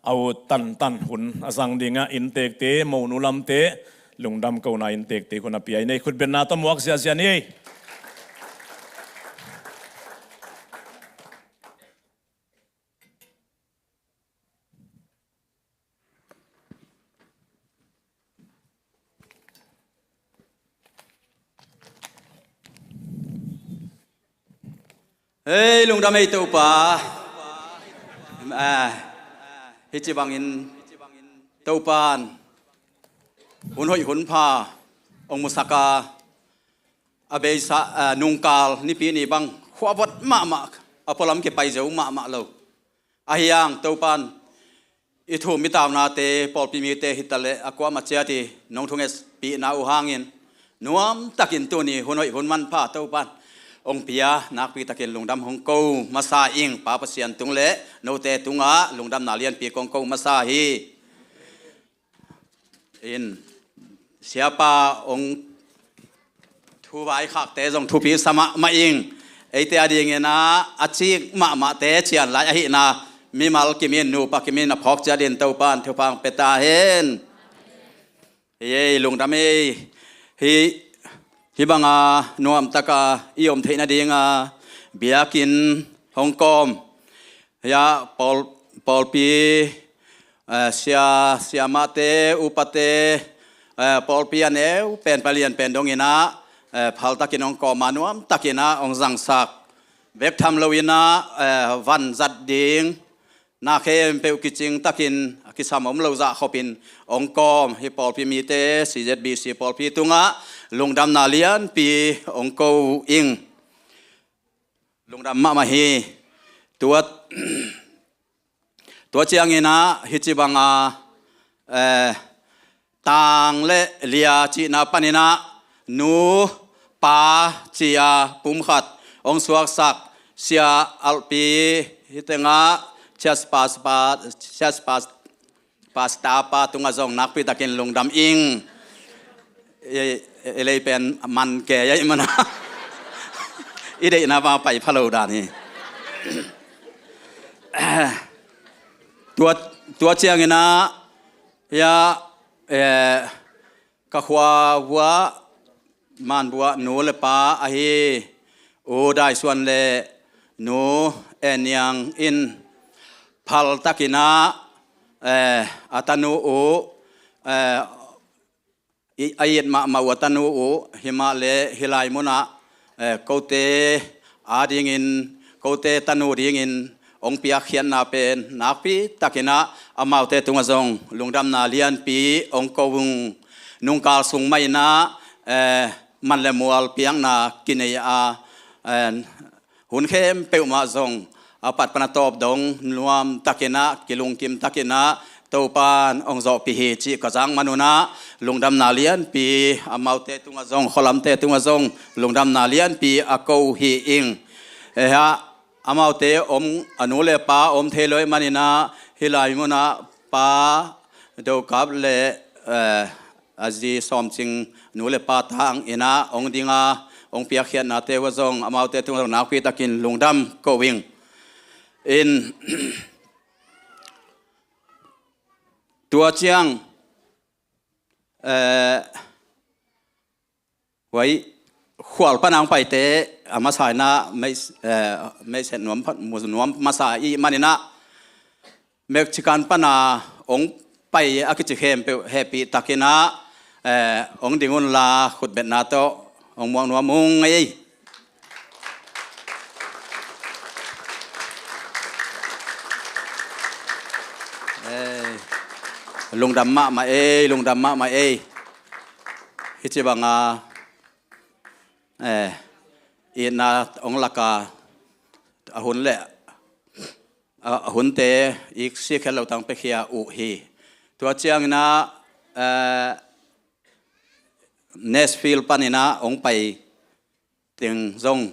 a ut tantan hun a zang dingah inntekte, monu lamte lungdam kohna inntekte hun a pia i nei, khutbetna tawh muak ziahziah ni ei. Hei, lungdam ei Topa. Ah, hih ci bangin Topan hun hoih hun pha hong musak a, a beisa, ah, nungkal nipi ni bang khuavot mahmah, a pualam kipai zo mahmah lo. Ahi hang Topan i thum i taunate pawlpi mite hitaleh a kuamah ciat i nong thungetpihna uh hangin nuamtakin tuni hun hoih hun manpha Topan hong pia nakpitakin lungdam hong ko masa ing. Pa Pasian tung le note tungah lungdamna lianpi kong ko masa hi. In siapa hong thu vaikhakte zong thupi sa mahmah ing. Eite a dinginah a cik mahmahte cian lai ahihna mimal kimin nupa kimin a phawk ciatin Topan thupha hong pia ta hen. Ei, lungdam ei. Hih, hih banga nuamtaka i om theih nadinga biakinn hong kawm. Hia pawl, pawlpi, eh, sia, siamahte, upate, eh, pawlpi a neu pen palian pen donginah, eh, phaltakin hong kawma nuamtakinah hong zangsak. Bek tham loinah, eh, vanzat ding na khempeuh kicingtakin a kisam om lo zah khopin hong kawm hih pawlpi mite, C Z B C pawlpi tungah lungdamna lianpi hong ko ing. Lungdam mahmah hi. Tua, tua cianginah hih ci banga, eh, tang le lia cihna paninah nu pa cia pumkhat hong suaksak sia alpi hih tengah church pastor, church pastor pa tungah zong nakpitakin lungdam ing. I, i lei pen man ke ahi mana. I deihna pa pai pha lo dan hi. Tua, tua cianginah hia, eh, ka khua vuah man vuah nu le pa ahi U Dai Suan le nu En Niang in phaltakinah, eh, a tanu uh, eh, i, a it mahmah uh a tanu uh himah le hih lai munah, eh, kote adingin, kote tanu dingin hong piakkhiatna pen nakpitakinah amaute tungah zong lungdamna lianpi hong ko ung. Nungkal sung mahinah, eh, man le mual piakna kinei a, eh, hun khempeuh mah zong a pat pan a tawp dong nuamtakinah kilungkimtakinah Topan hong zawhpih hi cih ka zak manunah lungdamna lianpi amaute tungah zong, khualamte tungah zong lungdamna lianpi a ko hi ing. Ehah, amaute om, a nu le pa om thei lo ahih maninah hih lai munah pa Dokap le, eh, a zi Sawmcing nu le pa tang inah hong dinga hong piakkhiatnate uh a zong amaute tungah zong nakpitakin lungdam ko ing. In tua ciang, eh, huai khual pana hong paite a masa inah meih, eh, meihset nuam pha, mu nuam masa i hih maninah Mexican pana hong pai a kici khempeuh hehpihtakinah, eh, hong ding unla khutbetna tawh hong muak nuam ung ei. Lungdam mahmah ei, lungdam mahmah ei. Hih ci banga, eh, itna hong laka a hun le a, a hunte i sikhel lo tang pekhia uh hi. Tua ciangina, eh, Nashville panina hong pai teng zong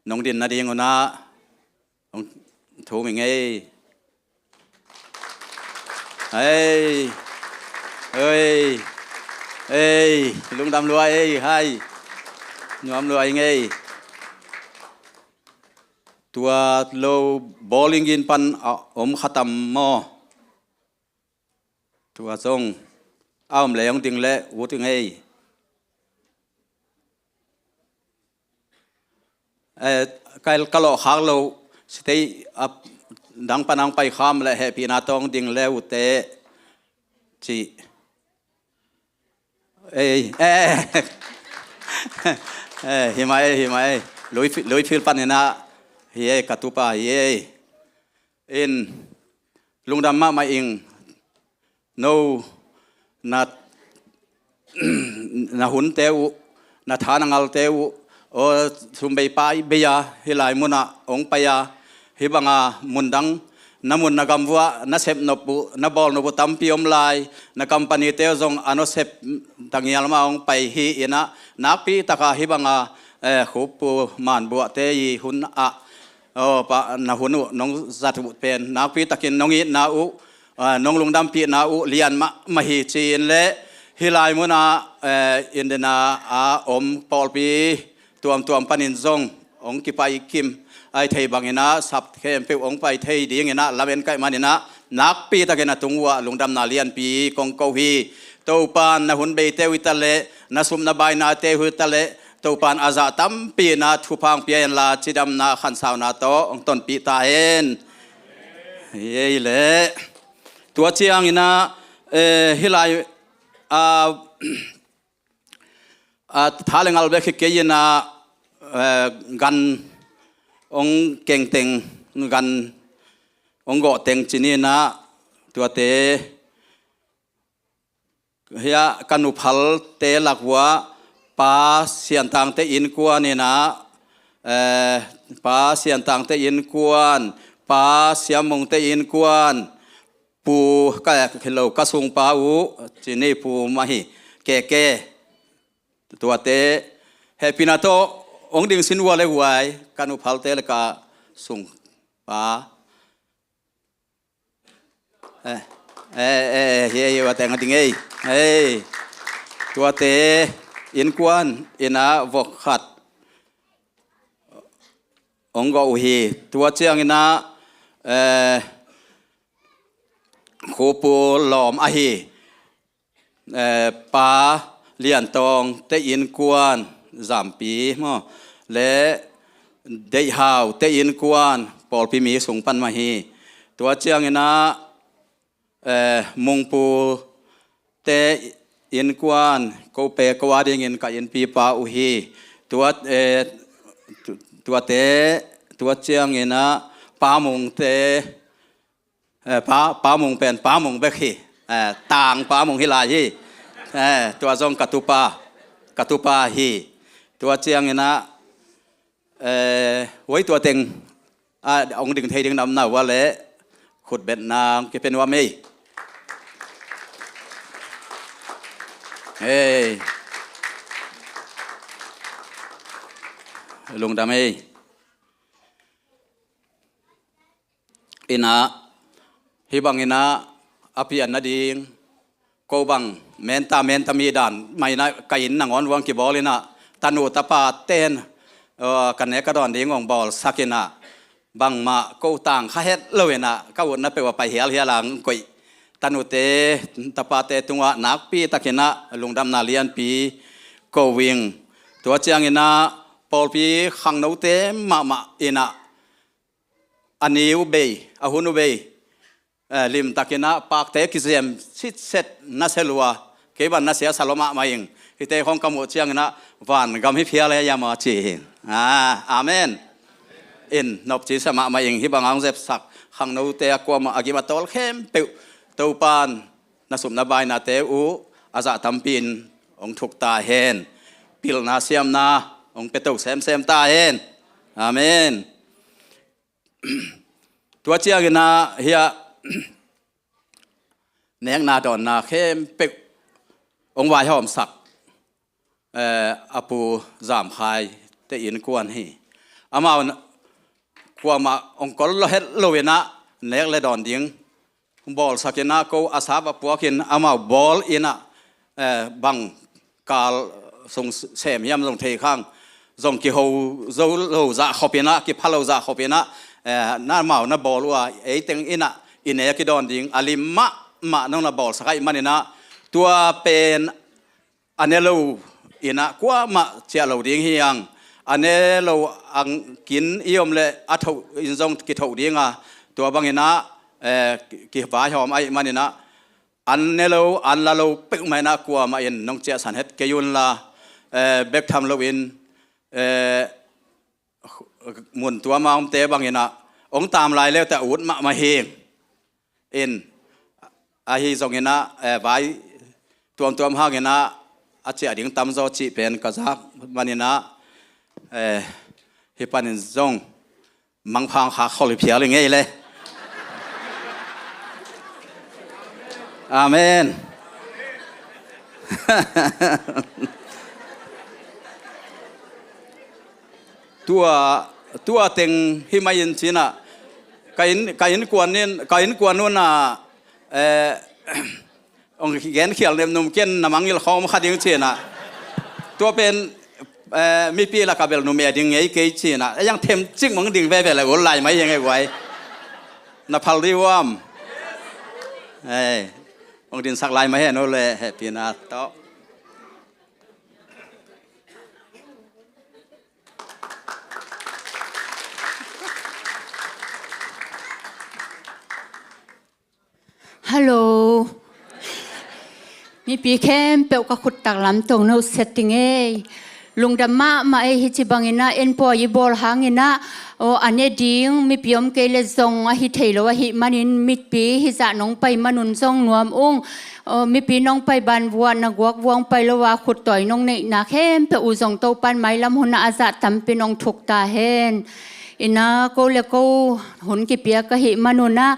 nong din nading una hong thum ing ei. Ei, ei, ei, lungdam lua ei, hai. Nuam lua ing ei. Tua lo bowling in pan a om khatam maw? Tua zong a om le hong ding le ut ing ei. Eh, ka, ka lawh khak lo sitei a dang panang pai kham le hehpihna tawng ding le ute ci. Ei, eh, eh, himai, himai. Louisville, Louisville panina hi ei, ka tupa hi ei. In lungdam mahmah ing. No na, na hunte uh, na tha na ngalte uh, aw, sum bei pai bei a, hih lai munah hong pai a, hih banga mundang na mun na gam vuah na sep nop uh, na bawl nop uh tampi om lai, na company te uh zong a no sep tangial mah hong pai hi inah, nakpi taka hih banga, eh, Khupu Manbuahte i hun ah, aw, pa, na hun uh nong zat uh pen nakpi takin nong itna uh, ah, nong lungdampihna uh lian mahmah hi ci-in le hih lai munah, eh, Indiana a om pawlpi tuamtuam panin zong hong kipai kim ai thei banginah sap khempeuh hong pai thei dinginah lamen kaih maninah nakpi takin a tung uhah lungdamna lianpi kong ko hi. Topan na hun beite uh hi ta leh, na sum na bainate uh hi ta leh, Topan a zah tampi na thupha hong pia inla cidamna khansauna tawh hong tonpih ta hen. Hi ei leh. Tua ciangina, eh, hih lai, ah, ah, tha le ngal bek hi kei inah, eh, gan hong kengteng, gan hong gawhteng cininah tuate hiah ka nuphalte lak uah Pa Siantangte innkuan inah, eh, Pa Siantangte innkuan, Pa Siammungte innkuan, Pu ka, ka lo ka sungpa uh cini Pu mah hi, Keke. Tuate hehpihna tawh hong ding sin ua le uai, ka nuphalte le ka sungpa. Eh, eh, eh, hi ei, ua teng a ding ei. Ei. Tuate innkuan inah vok khat hong gawh uh hi. Tua cianginah, eh, Khupu lawm ahi, eh, Pa Liantawngte innkuan, Zampi maw, le Deihhaute innkuan, pawlpi mi sung pan mah hi. Tua cianginah, eh, Mungpute innkuan, ko pe ko a dingin ka innpipa uh hi. Tua, eh, tu-, tuate, tua cianginah Pa Mungte, eh, Pa, Pa Mung pen Pa Mung bek hi. Eh, Tang Pa Mung hi lai hi. Eh, tua zong ka tupa, ka tupa hi. Tua cianginah, eh, huai tua teng, ah, hong ding thei ding na om na uh a leh khutbetna hong kipia nuam ei. Ei. Lungdam ei. Inah, hih banginah a pian nading ko bang menta menta mi dan mah inah ka inn nangawn uang kibawl inah, tanu tapa ten, eh, ka nek ka dawn ding hong bawlsak inah, bangmah ko tang kha het lo inah ka utna peuh a pai hialhial a hong koih tanute tapate tungah nakpi takinah lungdamna lianpi ko ing. Tua cianginah pawlpi khangnote mahmah inah a ni uh bei, a hun uh bei, eh, limtakinah pakte kizem sitset na sia lua, kei ban na sia sa lua mahmah ing. Hihte khong ka muh cianginah vangam hi phial e ia maw ci hi. Ah, amen. In nopci sa mahmah ing, hih banga hong zepsak khangnote a kuamah a gim a tawl khempeuh Topan a supna bainate uh a zah tampi in hong thuk ta hen. Pilna siamna hong pia to semsem ta hen. Amen. Tua ciangin ah hiah nekna dawnna khempeuh hong vaihawmsak, eh, a Pu Zam Khai te innkuan hi. Amau kuamah hong kol lo het lo in ah nek le dawn ding bawlsak in ah, ko a sap a puak in amau bawl in ah, eh, bang kal sung sem hiam zong thei khang, zong kiho zo lo zah khop in ah, kipha lo zah khop in ah, eh, na amau na bawl uh a, ei teng in ah i nek i dawn ding a lim mahmah nong na bawlsak ahih manin ah, tua pen a ne lo in ah kuamah ciah lo ding hi hang. A ne lo ang kin i om leh a thoh in zong kithoh ding a, tua bangin ah, eh, kivaihawm ahih manin ah, an ne lo an la lo peuhmah in ah kuamah in nong ciahsan het kei un la, eh, bek tham loin, eh, mun tuam a omte bangin ah hong tam lai leute a ut mahmah hi. In, ahi zongin ah, eh, vai tuamtuam hangin ah a ciah ding tamzaw cih pen ka zak manin ah, eh, hih panin zong mangpha khak khol hi phial i ngei le. Amen. Tua, tua teng hi mai in ci-in ah, ka inn, ka innkuan in, ka innkuan un ah, eh, hong gen khial nemnum ken na mangngilh khawm kha ding ci-in ah. Tua pen, eh, mipi lak ah bel numei a ding ngei kei ci-in ah. Ei ang themcik mong ding veve le ul lai mai hi ing ei guai. Na phal dih uam. Eh, hong dinsak lai mai hen uh le hehpihna tawh. Hallo. Mipi khempeuh ka khut taklam tawh no setting ei. Lungdam mahmah ei, hi ci bangin ah en pawi i bawl hangin ah, aw, a ne ding mipi om kei le zong ahi thei lo ahih manin mipi hizah nong pai manun zong nuam ung. Aw, mipi nong pai ban vuah na guak vuang pai lo a khut tawi nong neihna khempeuh uh zong Topan mailam hun ah a zah tampi nong thuk ta hen. Ina ko le ko hun kipiak ahih manun ah,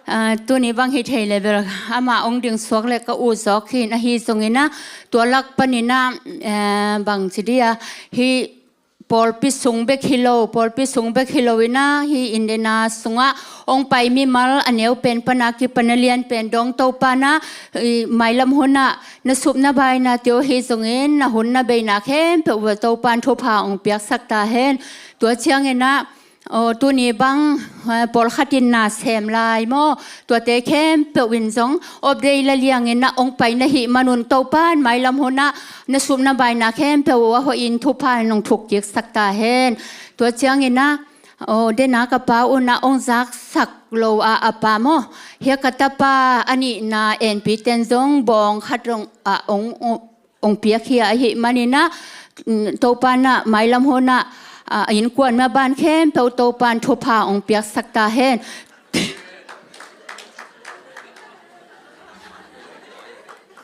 ah, tuni bang hi thei le bel ama ong ding suak le ka uh zawk hi in, ahi zongin ah tua lak panin ah, eh, bang ci dia, hi pawlpi sung bek hi lo, pawlpi sung bek hi lo in ah, hi Indiana sungah ong pai mimal a neu pen pan a kipan a lian pen dong Topan ah, i mailam hun ah na supna baina tio hi zongin na hun na beina khempeuh uh Topan thupha ong piaksak ta hen. Tua ciangin ah, aw, tuni bang, eh, pawlkhat in na sem lai maw? Tuate khempeuh in zong update la liangin ah ong pai na hih manun Topan mailam hun ah na supna baina khempeuh uh a hoih in thupha nong thuk kiksak ta hen. Tua ciangin ah, aw, dena ka pa un ah ong zaksak lo a, a pa maw? Hia ka tapa a nihna enpi ten zong bawng khat ong, ah, ong, ong ong piak hi a, ahih manin ah, mm, Topan ah mailam hun ah, ah, a innkuan maban khempeuh Topan thupha ong piaksak ta hen.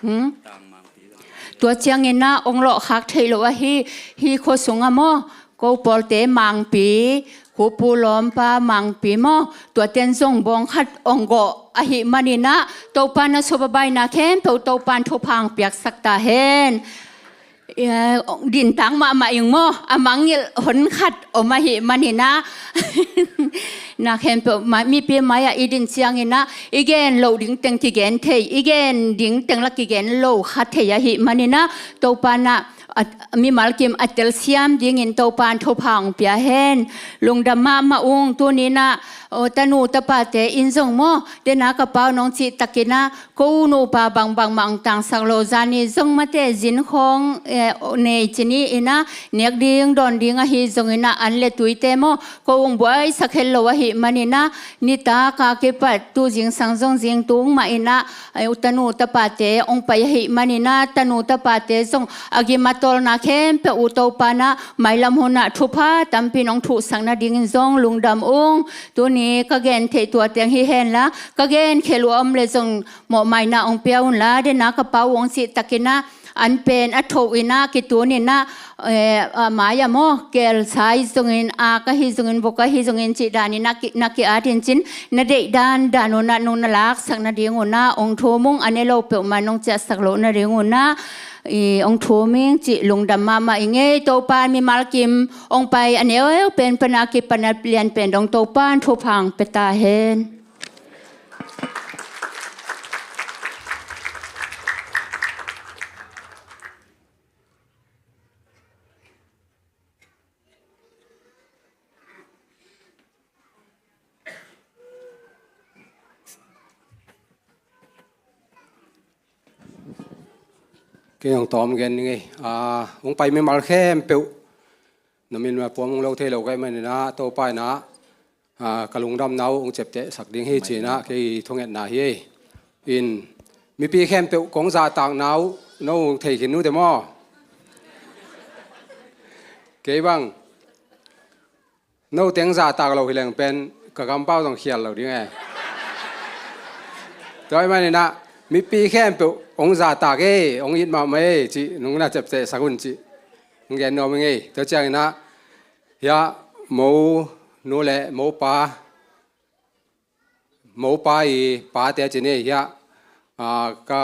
Hmm? Tua ciangin ah ong lawhkhak theih loh ahi, hi khua sungah maw? Ko pawlte mangpi, khupu lawmpa mangpi maw? Tuaten zong bawng khat ong gawh ahih manin ah Topan a sup a baina khempeuh Topan thupha ong piaksak ta hen. Eh, din tang mahmah ing maw? A mangngilh hun khat om ahih manin ah. Na khempeuh ma-, mipi mai-ah i din ciangin ah i gen loh ding teng kigen thei, i gen ding teng la kigen lo kha thei ahih manin ah Topan ah a, mimal kim a telsiam dingin Topan thupha ong pia hen. Lungdam mahmah ung. Tuni-in ah, aw, tanu tapate in zong maw, dena ka pau nong cih takin ah, ko nupa bangbang mah ong tangsak lo, zani zong mate zin khawng, eh, nei ci ni in ah, nek ding dawn ding ahi zongin ah, an le tuite maw, ko ong buaisak het lo ahih manin ah, nitak a kipat tu zingsang zong zing tung mah in ah, eh, tanu tapate ong pai ahih manin ah, tanu tapate zong a gim a tawlna khempeuh uh Topa in ah mailam hunah thupha tampi in hong thuhsak nadingin zong lungdam ung. Tuni ka gen theih tua teng hi henla, ka gen khelh uh a om le zong mawhmaina hong pia unla, dena ka pa uh hong cih takin ah an pen a thoh in ah, kitun in ah, eh, a mai a maw, kelsa hi zongin, ak ahi zongin, vok ahi zongin cih danin ah ki, na ki-at in cin, na deih dandan un ah nong na laksak nading un ah hong thum ung. A ne lo peuhmah nong ciahsak loh nading un ah, i, hong thum ing cih lungdam mahmah ing ei. Topa in mimal kim hong pai a neu pen pan a kipan a lian pen dong Topa in thupha hong pia ta hen. Kei hong tawm gen ning ei. Ah, hong pai mimal khempeuh na min ma puam hong lo thei lo ka hih manin ah, Topa in ah, ah, ka lungdamna uh hong ciaptehsak ding hi ci-in ah kei thungetna hi ei. In, mipi khempeuh kong zahtakna uh no thei khin uh te maw? Kei bang no teng zahtak lo hi leng pen ka kampau zong khial lo ding e. Tua ahih manin ah mipi khempeuh hong zahtak ei, hong it mahmah ei cih nong na ciaptehsak un cih hong gen nuam ing ei. Tua ciangin ah, hiah mo nu le mo pa, mo pa i pate ci ni hiah, ah, ka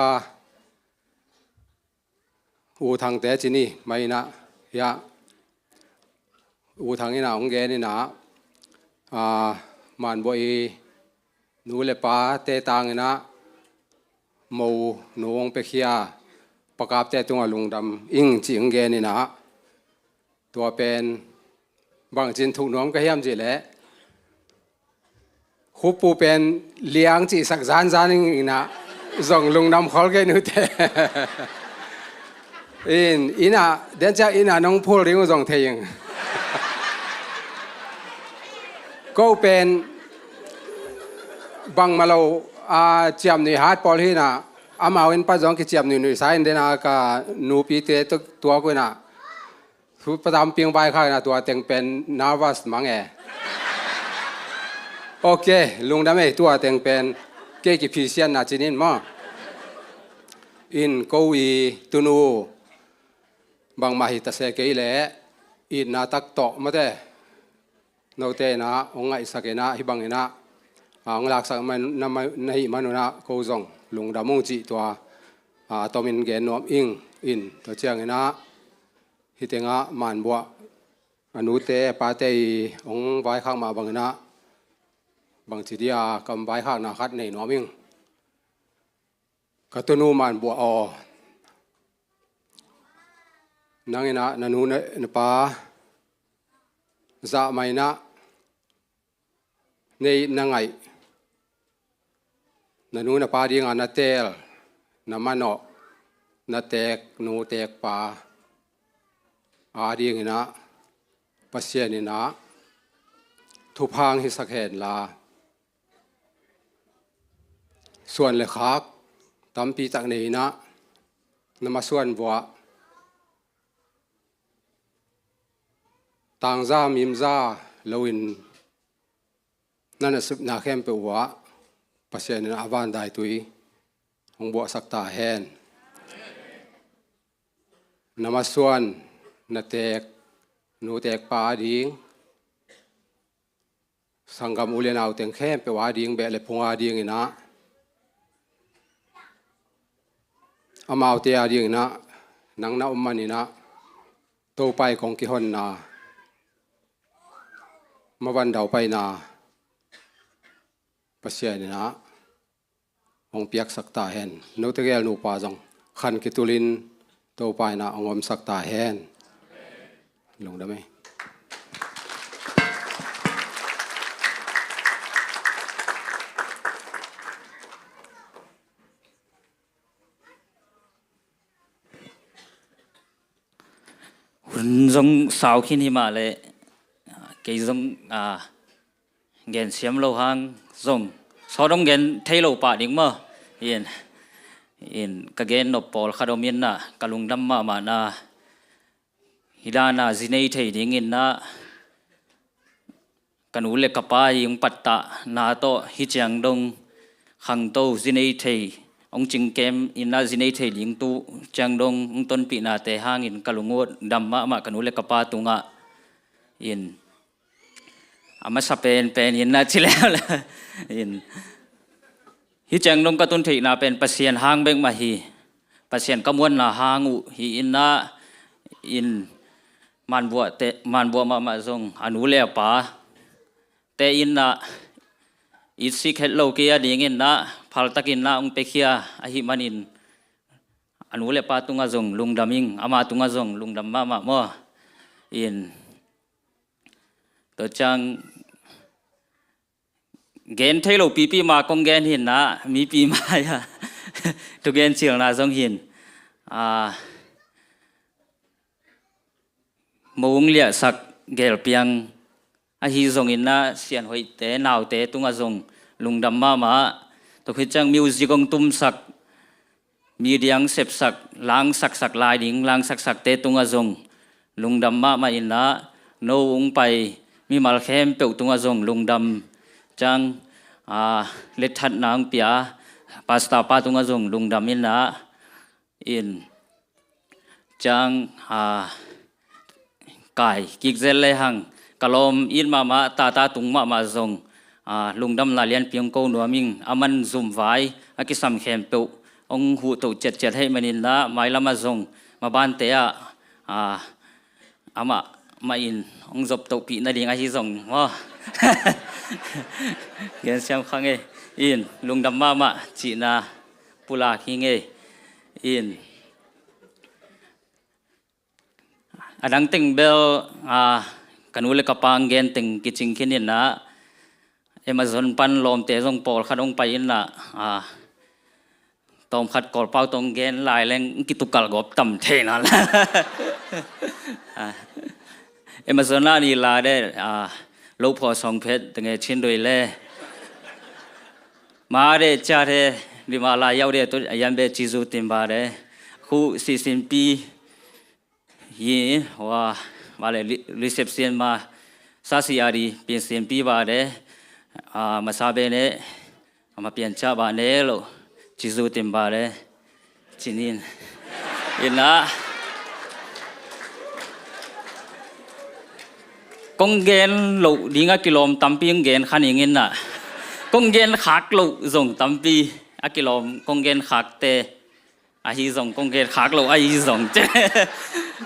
U Thangte ci ni, mai in ah, hiah U Thang in ah hong gen in ah, ah, Manbuah i nu le pate tangin ah mo nu hong piakhia Pa Kapte tungah lungdam ing cih hong gen in ah, tua pen bangci in thuk nuam ka hiam cih leh, khupu pen liang cihsak zanzan ing in ah zong lungdam khol kei ni uh teh. In, in ah, den ciang in ah nong phul ding uh zong thei ing. Ko pen bangmah lo, a, ciamnuih hat pawl hi in ah, amau inn pan zong kiciamnuih nuihsa in, den a ka nupite tu, tuak uh in ah, thu pa tampi hong vaikhak in ah, tua teng pen nervous mang e. Ok, lungdam ei, tua teng pen kei kiphisiatna ci ni in maw. In, ko i tunu bangmah hi ta se kei leh, itna tak tawh mate, note in ah hong ngaihsak in ah, hih bangin ah, ah, hong laksak man, na, na hih man un ah ko zong lungdam ung cih tua, ah, tomin gen nuam ing. In, tua ciangin ah, hih teng ah Manbuah a nute a pate i hong vaikhak mah bangin ah, bangci dia kam vaikhakna khat nei nuam ing. Ka tunu Manbuah aw, nang in ah na nu na, na pa zahmah in ah na it na ngaih, na nu na pa dinga na teel, na manawh, na teek nu teek pa adingin ah Pasian in ah thupha hong hisak hen la, suan le khak tampi tak nei in ah, na masuan vuah tangza mimza loin na nasepna khempeuh uah Pasian in a vandaitui hong buahsak ta hen. Na masuan, na teek nu teek pa ading, sanggam u le nau teng khempeuh ading, beh le phung adingin ah, amaute adingin ah, nang na om manin ah, Topa i kong kihonna, mavan daupaina Pasian in ah hong piaksak ta hen. Note gel nupa zong khan kitulin Topa in ah hong omsak ta hen. Lungdam ei. Hun zong sau khin hi mah leh, kei zong, ah, gen siam lo hang zong sawt hong gen thei lo pah ding maw. In, in ka gen nop pawlkhat om in ah, ka lungdam mahmahna hih dana zi nei thei dingin ah ka nu le ka pa i hong pattahna tawh hih ciang dong khangto zi nei thei, hong cingkem in ah zi nei thei ding tu ciang dong hong tonpihnate hangin ka lungdam mahmah ka nu le ka pa tungah in. A masa penpen in ah ci leuleu in. Hih ciang dong ka tun theihna pen Pasian hang bek mah hi. Pasian ka muanna hang uh hi in ah in manbuahte, manbuah mahmah zong a nu le a pate in ah it sik het lo kei a dingin ah phaltakin ah hong piakhia ahih manin a nu le pa tungah zong lungdam ing, ama tungah zong lungdam mahmah maw. In tua ciang gen thei lo pipi ma kong gen hi in ah mipi mai-ah thugen cilna zong hi in. Ah, mo hong liahsak gelpiang ahi zongin ah sianhoihte naute tungah zong lungdam mahmah. Tua khit ciang music hong tumsak, media hong sepsak, langsaksak lai ding langsaksakte tungah zong lungdam mahmah in ah, no hong pai mimal khempeuh tungah zong lungdam. Ciang, ah, letthatna hong pia pastor pa tungah zong lungdam in ah, in ciang, ah, kai kik zel le hang ka lawm it mahmah, tata tung mahmah zong, ah, lungdamna lianpi hong ko nuam ing. A man zum vai a kisam khempeuh hong huh toh ciatciat ahih manin ah mailam ah zong mabante ah, ah, amah mah in hong zop tohpih nading ahi zong maw. Gensiam kha ngei in lungdam mahmah cihna pulak hi ngei in. A dang teng bel, ah, ka nu le ka pa hong gen teng kicing khin in ah, Amazon pan lawmte zong pawlkhat hong pai in ah, ah, tawmkhat Kawlpau tawh hong gen lai leng kitukal gawp tam thei na. Ah, Amazon ah ni la de, ah, lo phaw sawng phet tenge chin doi le. Ma de cia the, bima la yau de tu ayam be cizu timba de. Khu sisimpi hi wa, wa le li-, reception ma sa si a di pian sian pi ba de, a, masa be ne, ama pian ca ba ne lo, cizu tim ba de, cinin. In ah, kong gen lo ding a kilawm tampi hong gen kha ning in ah, kong gen khak lo zong tampi a kilawm, kong gen khakte ahi zong, kong gen khak lo ahi zong.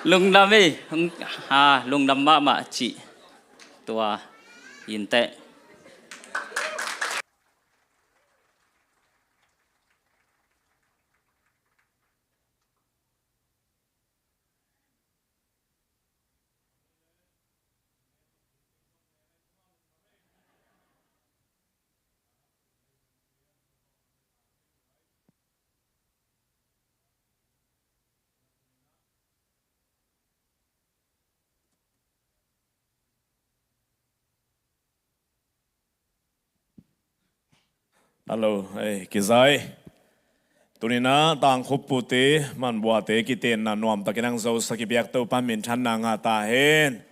Lungdam ei, ha, lungdam mahmah cih tua in teh. Hello, ei, kizai. Tuninah tangkhup pute, manbuate kitenna nuamtakin ang zosak i biak Topa minthanna ngah ta hen.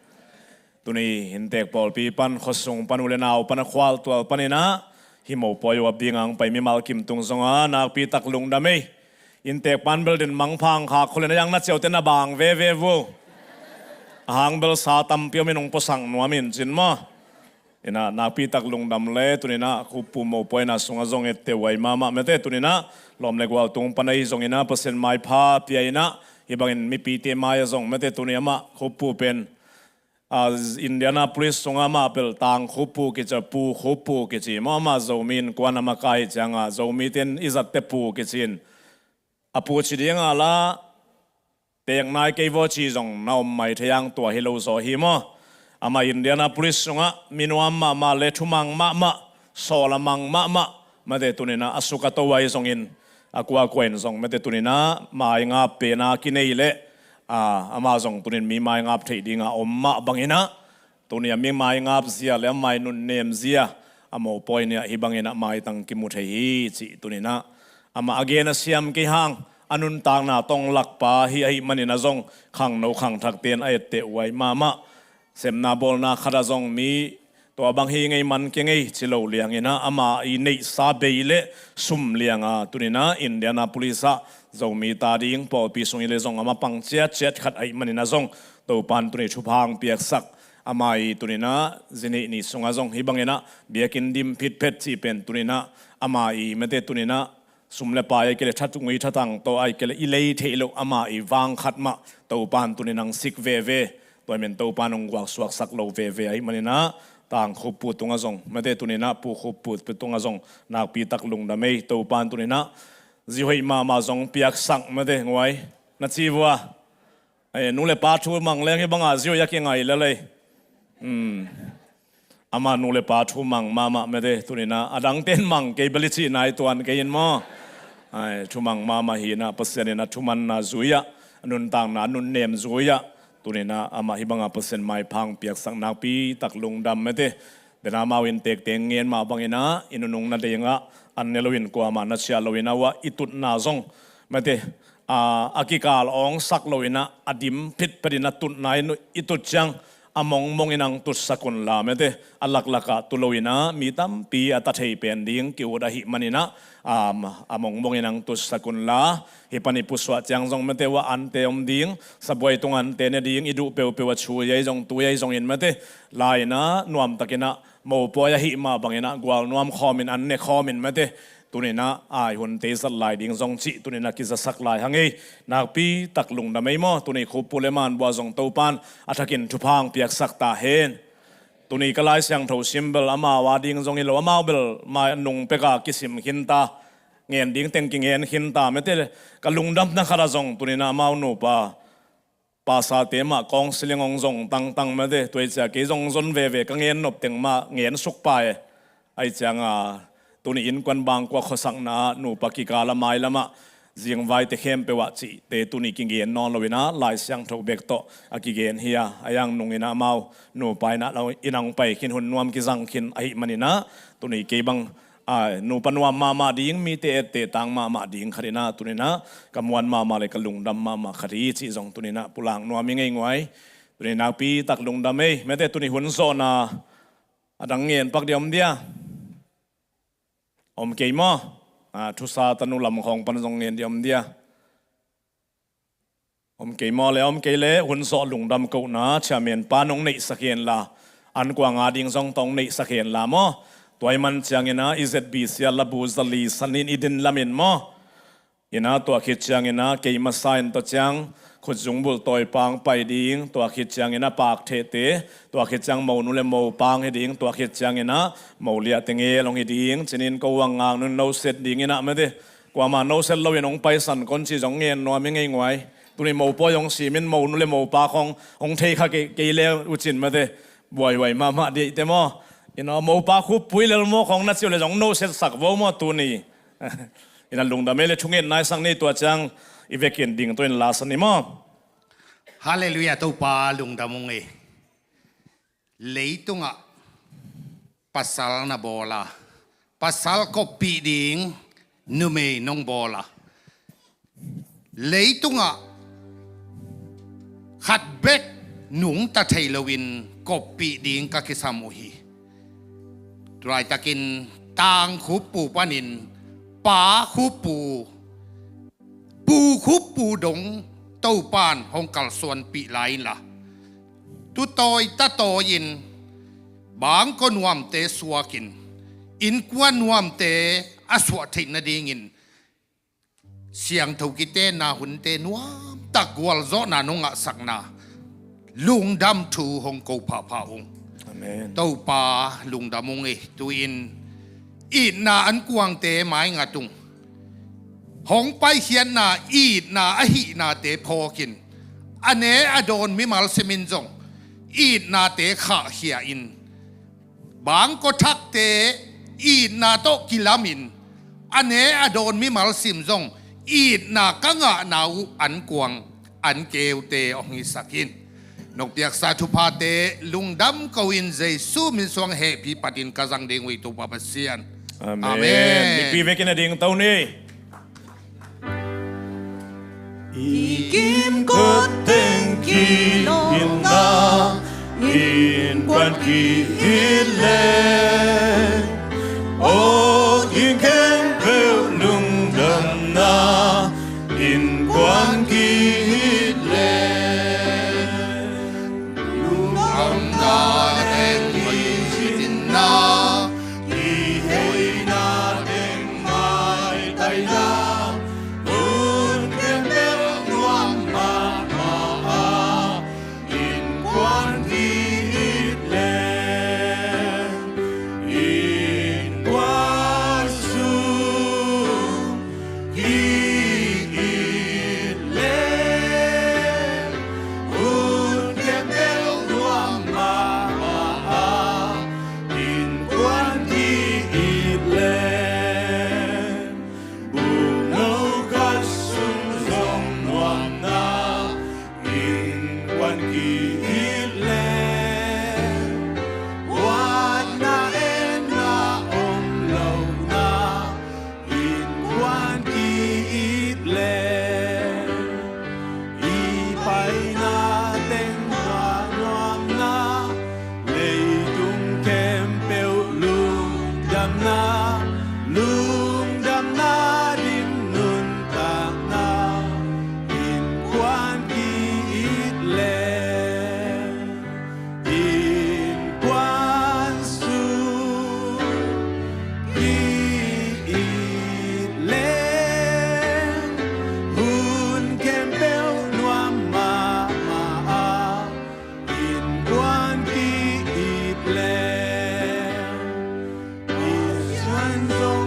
Tuni inntek pawlpi pan, khuasung pan, u le nau pan, a khualtual paninah hih mopawi uap dinga ang pai mimal kim tung zonga nakpitak lungdam ei. Inntek pan bel den mangphang khak khua le na yang na ciaute na bang veve vu. A hang bel sa tampi om in hong puasang nuam in cin maw. Inah nakpitak lungdam le tuninah khuppu mopawina sungah zong etteh huai mahmah mete tuninah lawm le gual tung pan ahi zonginah Pasian maipha pia inah hih bangin mipite mai-ah zong mete tuni amah khuppu pen, a, Indianapolis sungah amah bel tang khuppu kici, pu khuppu kici maw, amah Zomi innkuan a makaih cianga Zomite in i zatte pu kici in a pu ci dinga la teek nai kei vaw ci zong na om mai thei ang, tua hi lo zaw hi maw. Amah Indianapolis sungah minuam mahmah le thumang mahmah, sawlamang mahmah mate tuninah a suk a to ahi zongin a kuakua in zong mate tuninah maingap pena kinei le, a, amah zong tunin mi maingap theih dinga om mah banginah tuni a mi maingap zia le a mainunnem zia a mopawi nia hih bangin a maitang kimu thei hi cih tuninah amah a gen a siam kei hang, a nuntakna tong lakpa hi ahih manin ah zong khangno khangthakte in a etteh huai mahmah. Sepna bawlna khat ah zong mi tua bang hi ngei man kei ngei ci lo liangin ah ama i neihsa bei le sum lianga tuninah Indianapolis ah Zomi ta ding pawlpi sung i le zong a mapang ciatciat khat ahih manin ah zong Topan tuni thupha hong piaksak ama i tuninah zinih ni sungah zong hih banginah biakinn dim phitphet cih pen tuninah ama i mete tuninah sum le pai a kei le thatngui thatang tawh a kei le i lei theih loh ama i vang khat mah Topan tuninah hong sik veve. Tua i men Topan hong guaksuaksak lo veve ahih maninah Tang Khup Pu tungah zong mete tuninah Pu Khup Pu tungah zong nakpi tak lungdam ei. Topan tuninah zi hoih mahmah zong piaksak mete nguai na ci vua. Ai, nu le pa thu mang leng hih bangah zi hoih a kingai lel ei. Ama nu le pa thu mang mahmah mete tuninah a dangten mang kei beli cihna i tuan kei in maw? Ai, thu mang mahmah hinah Pasian in a thumanna zui-ah a nuntakna a nunnem zui-ah tuninah amah hih bangah Pasian maipha hong piaksak nakpi tak lungdam mete. Dena amau inntekte ngen mah banginah i nunung na dengah an ne loin kuamah na ciah loin a uah i tutna zong mete a kikal awngsak loinah a dim phitphetin a tutna in i tut ciang a mongmongin ang tutsak unla mete a laklakah tu loinah mi tampi a ta thei pen ding ki-ut ahih maninah a mongmongin ang tutsak unla hih pan i pusuah ciang zong mete uah ante om ding sabuai tung ante ne ding i duh peuhpeuh a chui ei zong tui ei zongin mete lai-inah nuamtakinah mopawi ahih mah banginah gual nuam khawmin an ne khawmin mete tuninah ai hun teizat lai ding zong cih tuninah kizasak lai hang ei. Nakpi tak lungdam ei maw? Tuni Khup Pu le Manbua zong Topan a thakin thupha hong piaksak ta hen. Tuni ka Lai Siangtho sim bel amau a ding zong hi lo amau bel mai nung peka kisim khinta ngen ding teng kingen khinta mete le ka lungdamna khat ah zong tuninah amau nupa pasate mah counseling hong zong tangtang mete tuai cia kei zong zon veve ka ngen nop teng mah ngen suk pai. Ai cianga tuni innkuan bangkua khuasakna ah nupa kikal a mailamah zingvaite khempeuh ah cihte tuni kigen nawn loinah Lai Siangtho bek tawh a kigen hi a a yang nunginah amau nupa inah lo inah hong pai khin hun nuam kizang khin ahih maninah tuni kei bang a nupa nuam mahmah ding mite etteh tang mahmah ding khatinah tuninah ka muan mahmah le ka lungdam mahmah khat hi cih zong tuninah pulak nuam i ngei nguai. Tuni nakpi tak lungdam ei mete tuni hun zawhna a dang ngen pak dia om dia? Om kei maw? Thusa tanu lam khawng pan zong ngen dia om dia? Om kei maw le om kei le hun zawh lungdam kohna chairman pa nong neihsak henla an kuanga ding zong tong neihsak henla maw? Tuai man cianginah i Z B C a labu zali sanin i din lamin maw? Inah tua khit cianginah kei masa in tawh ciang khutzung bulh tawi pang pai ding tua khit cianginah pakthehte tua khit ciang monu le mopang hi ding tua khit cianginah moliah tengel hong hi ding cinin ko uang ngak nun noset dinginah mete kuama noset loin hong paisan kon ci zong ngen nuam i ngei nguai. Tuni mopawi hong simin monu le mopa khong hong thei kha kei le ucin mete buaihuai mahmah dihte maw? Ina mopa Khup Pu i lel maw khong na ciu le zong noset sak vo maw tuni? Ina lungdam ei le thunget naisak ni tua ciang i vekin ding tuin lasa ni maw? Halleluiah, Topa lungdam ung ei. Leitungah pasal na bawla pasal koppih ding numei nong bawla leitungah khat bek nungta thei loin koppih ding ka kisam uh hi. Tulaitakin Tang Khup Pu panin Pa Khup Pu, Pu Khup Pu dong Topan hong kalsuanpih lai inla tutawi tatawi in bangkua nuamte suakin innkuan nuamte a suah theih nadingin siangtho kitenna hunte nuamtak gualzawhna nong ngahsakna lungdam thu hong ko phapha ung. Amen. Topa lungdam ung ei. Tu-in itna an kuangte maingat ung. Hong paikhiatna itna ahihnate phawkin a ne a dawn mimal simin zong itnate khahkhia in bangkua thakte itna tawh kilamin a ne a dawn mimal sim zong itna ka ngahna uh an kuang an keute hong hisak in. Nong piaksa thuphate lungdam ko in Jesu min suang hehpih patin ka zang ding uh hi Topa Pasian. Amen. Amen. Mipi vekin a ding to ni. I kimkot teng ki-itna innkuan ki-it leh, aw, i khempeuh lungdamna innkuan ki-it leh, lungdamna teng ki-itna, i hoihna teng maitaina, hun khempeuh nuam mahmah a, innkuan ki-it leh, innkuan sung ki-it leh, hun khempeuh nuam mahmah a, innkuan ki-it leh, bukno khat sung zong nuamna innkuan ki-it leh, huatna enna om lohna innkuan ki-it leh, i paina teng nuamna, leitung khempeuh lungdamna, lungdamna dim nuntakna innkuan ki-it leh, innkuan sung ki-it leh, hun khempeuh nuam mahmah a, innkuan ki-it leh, i suan zong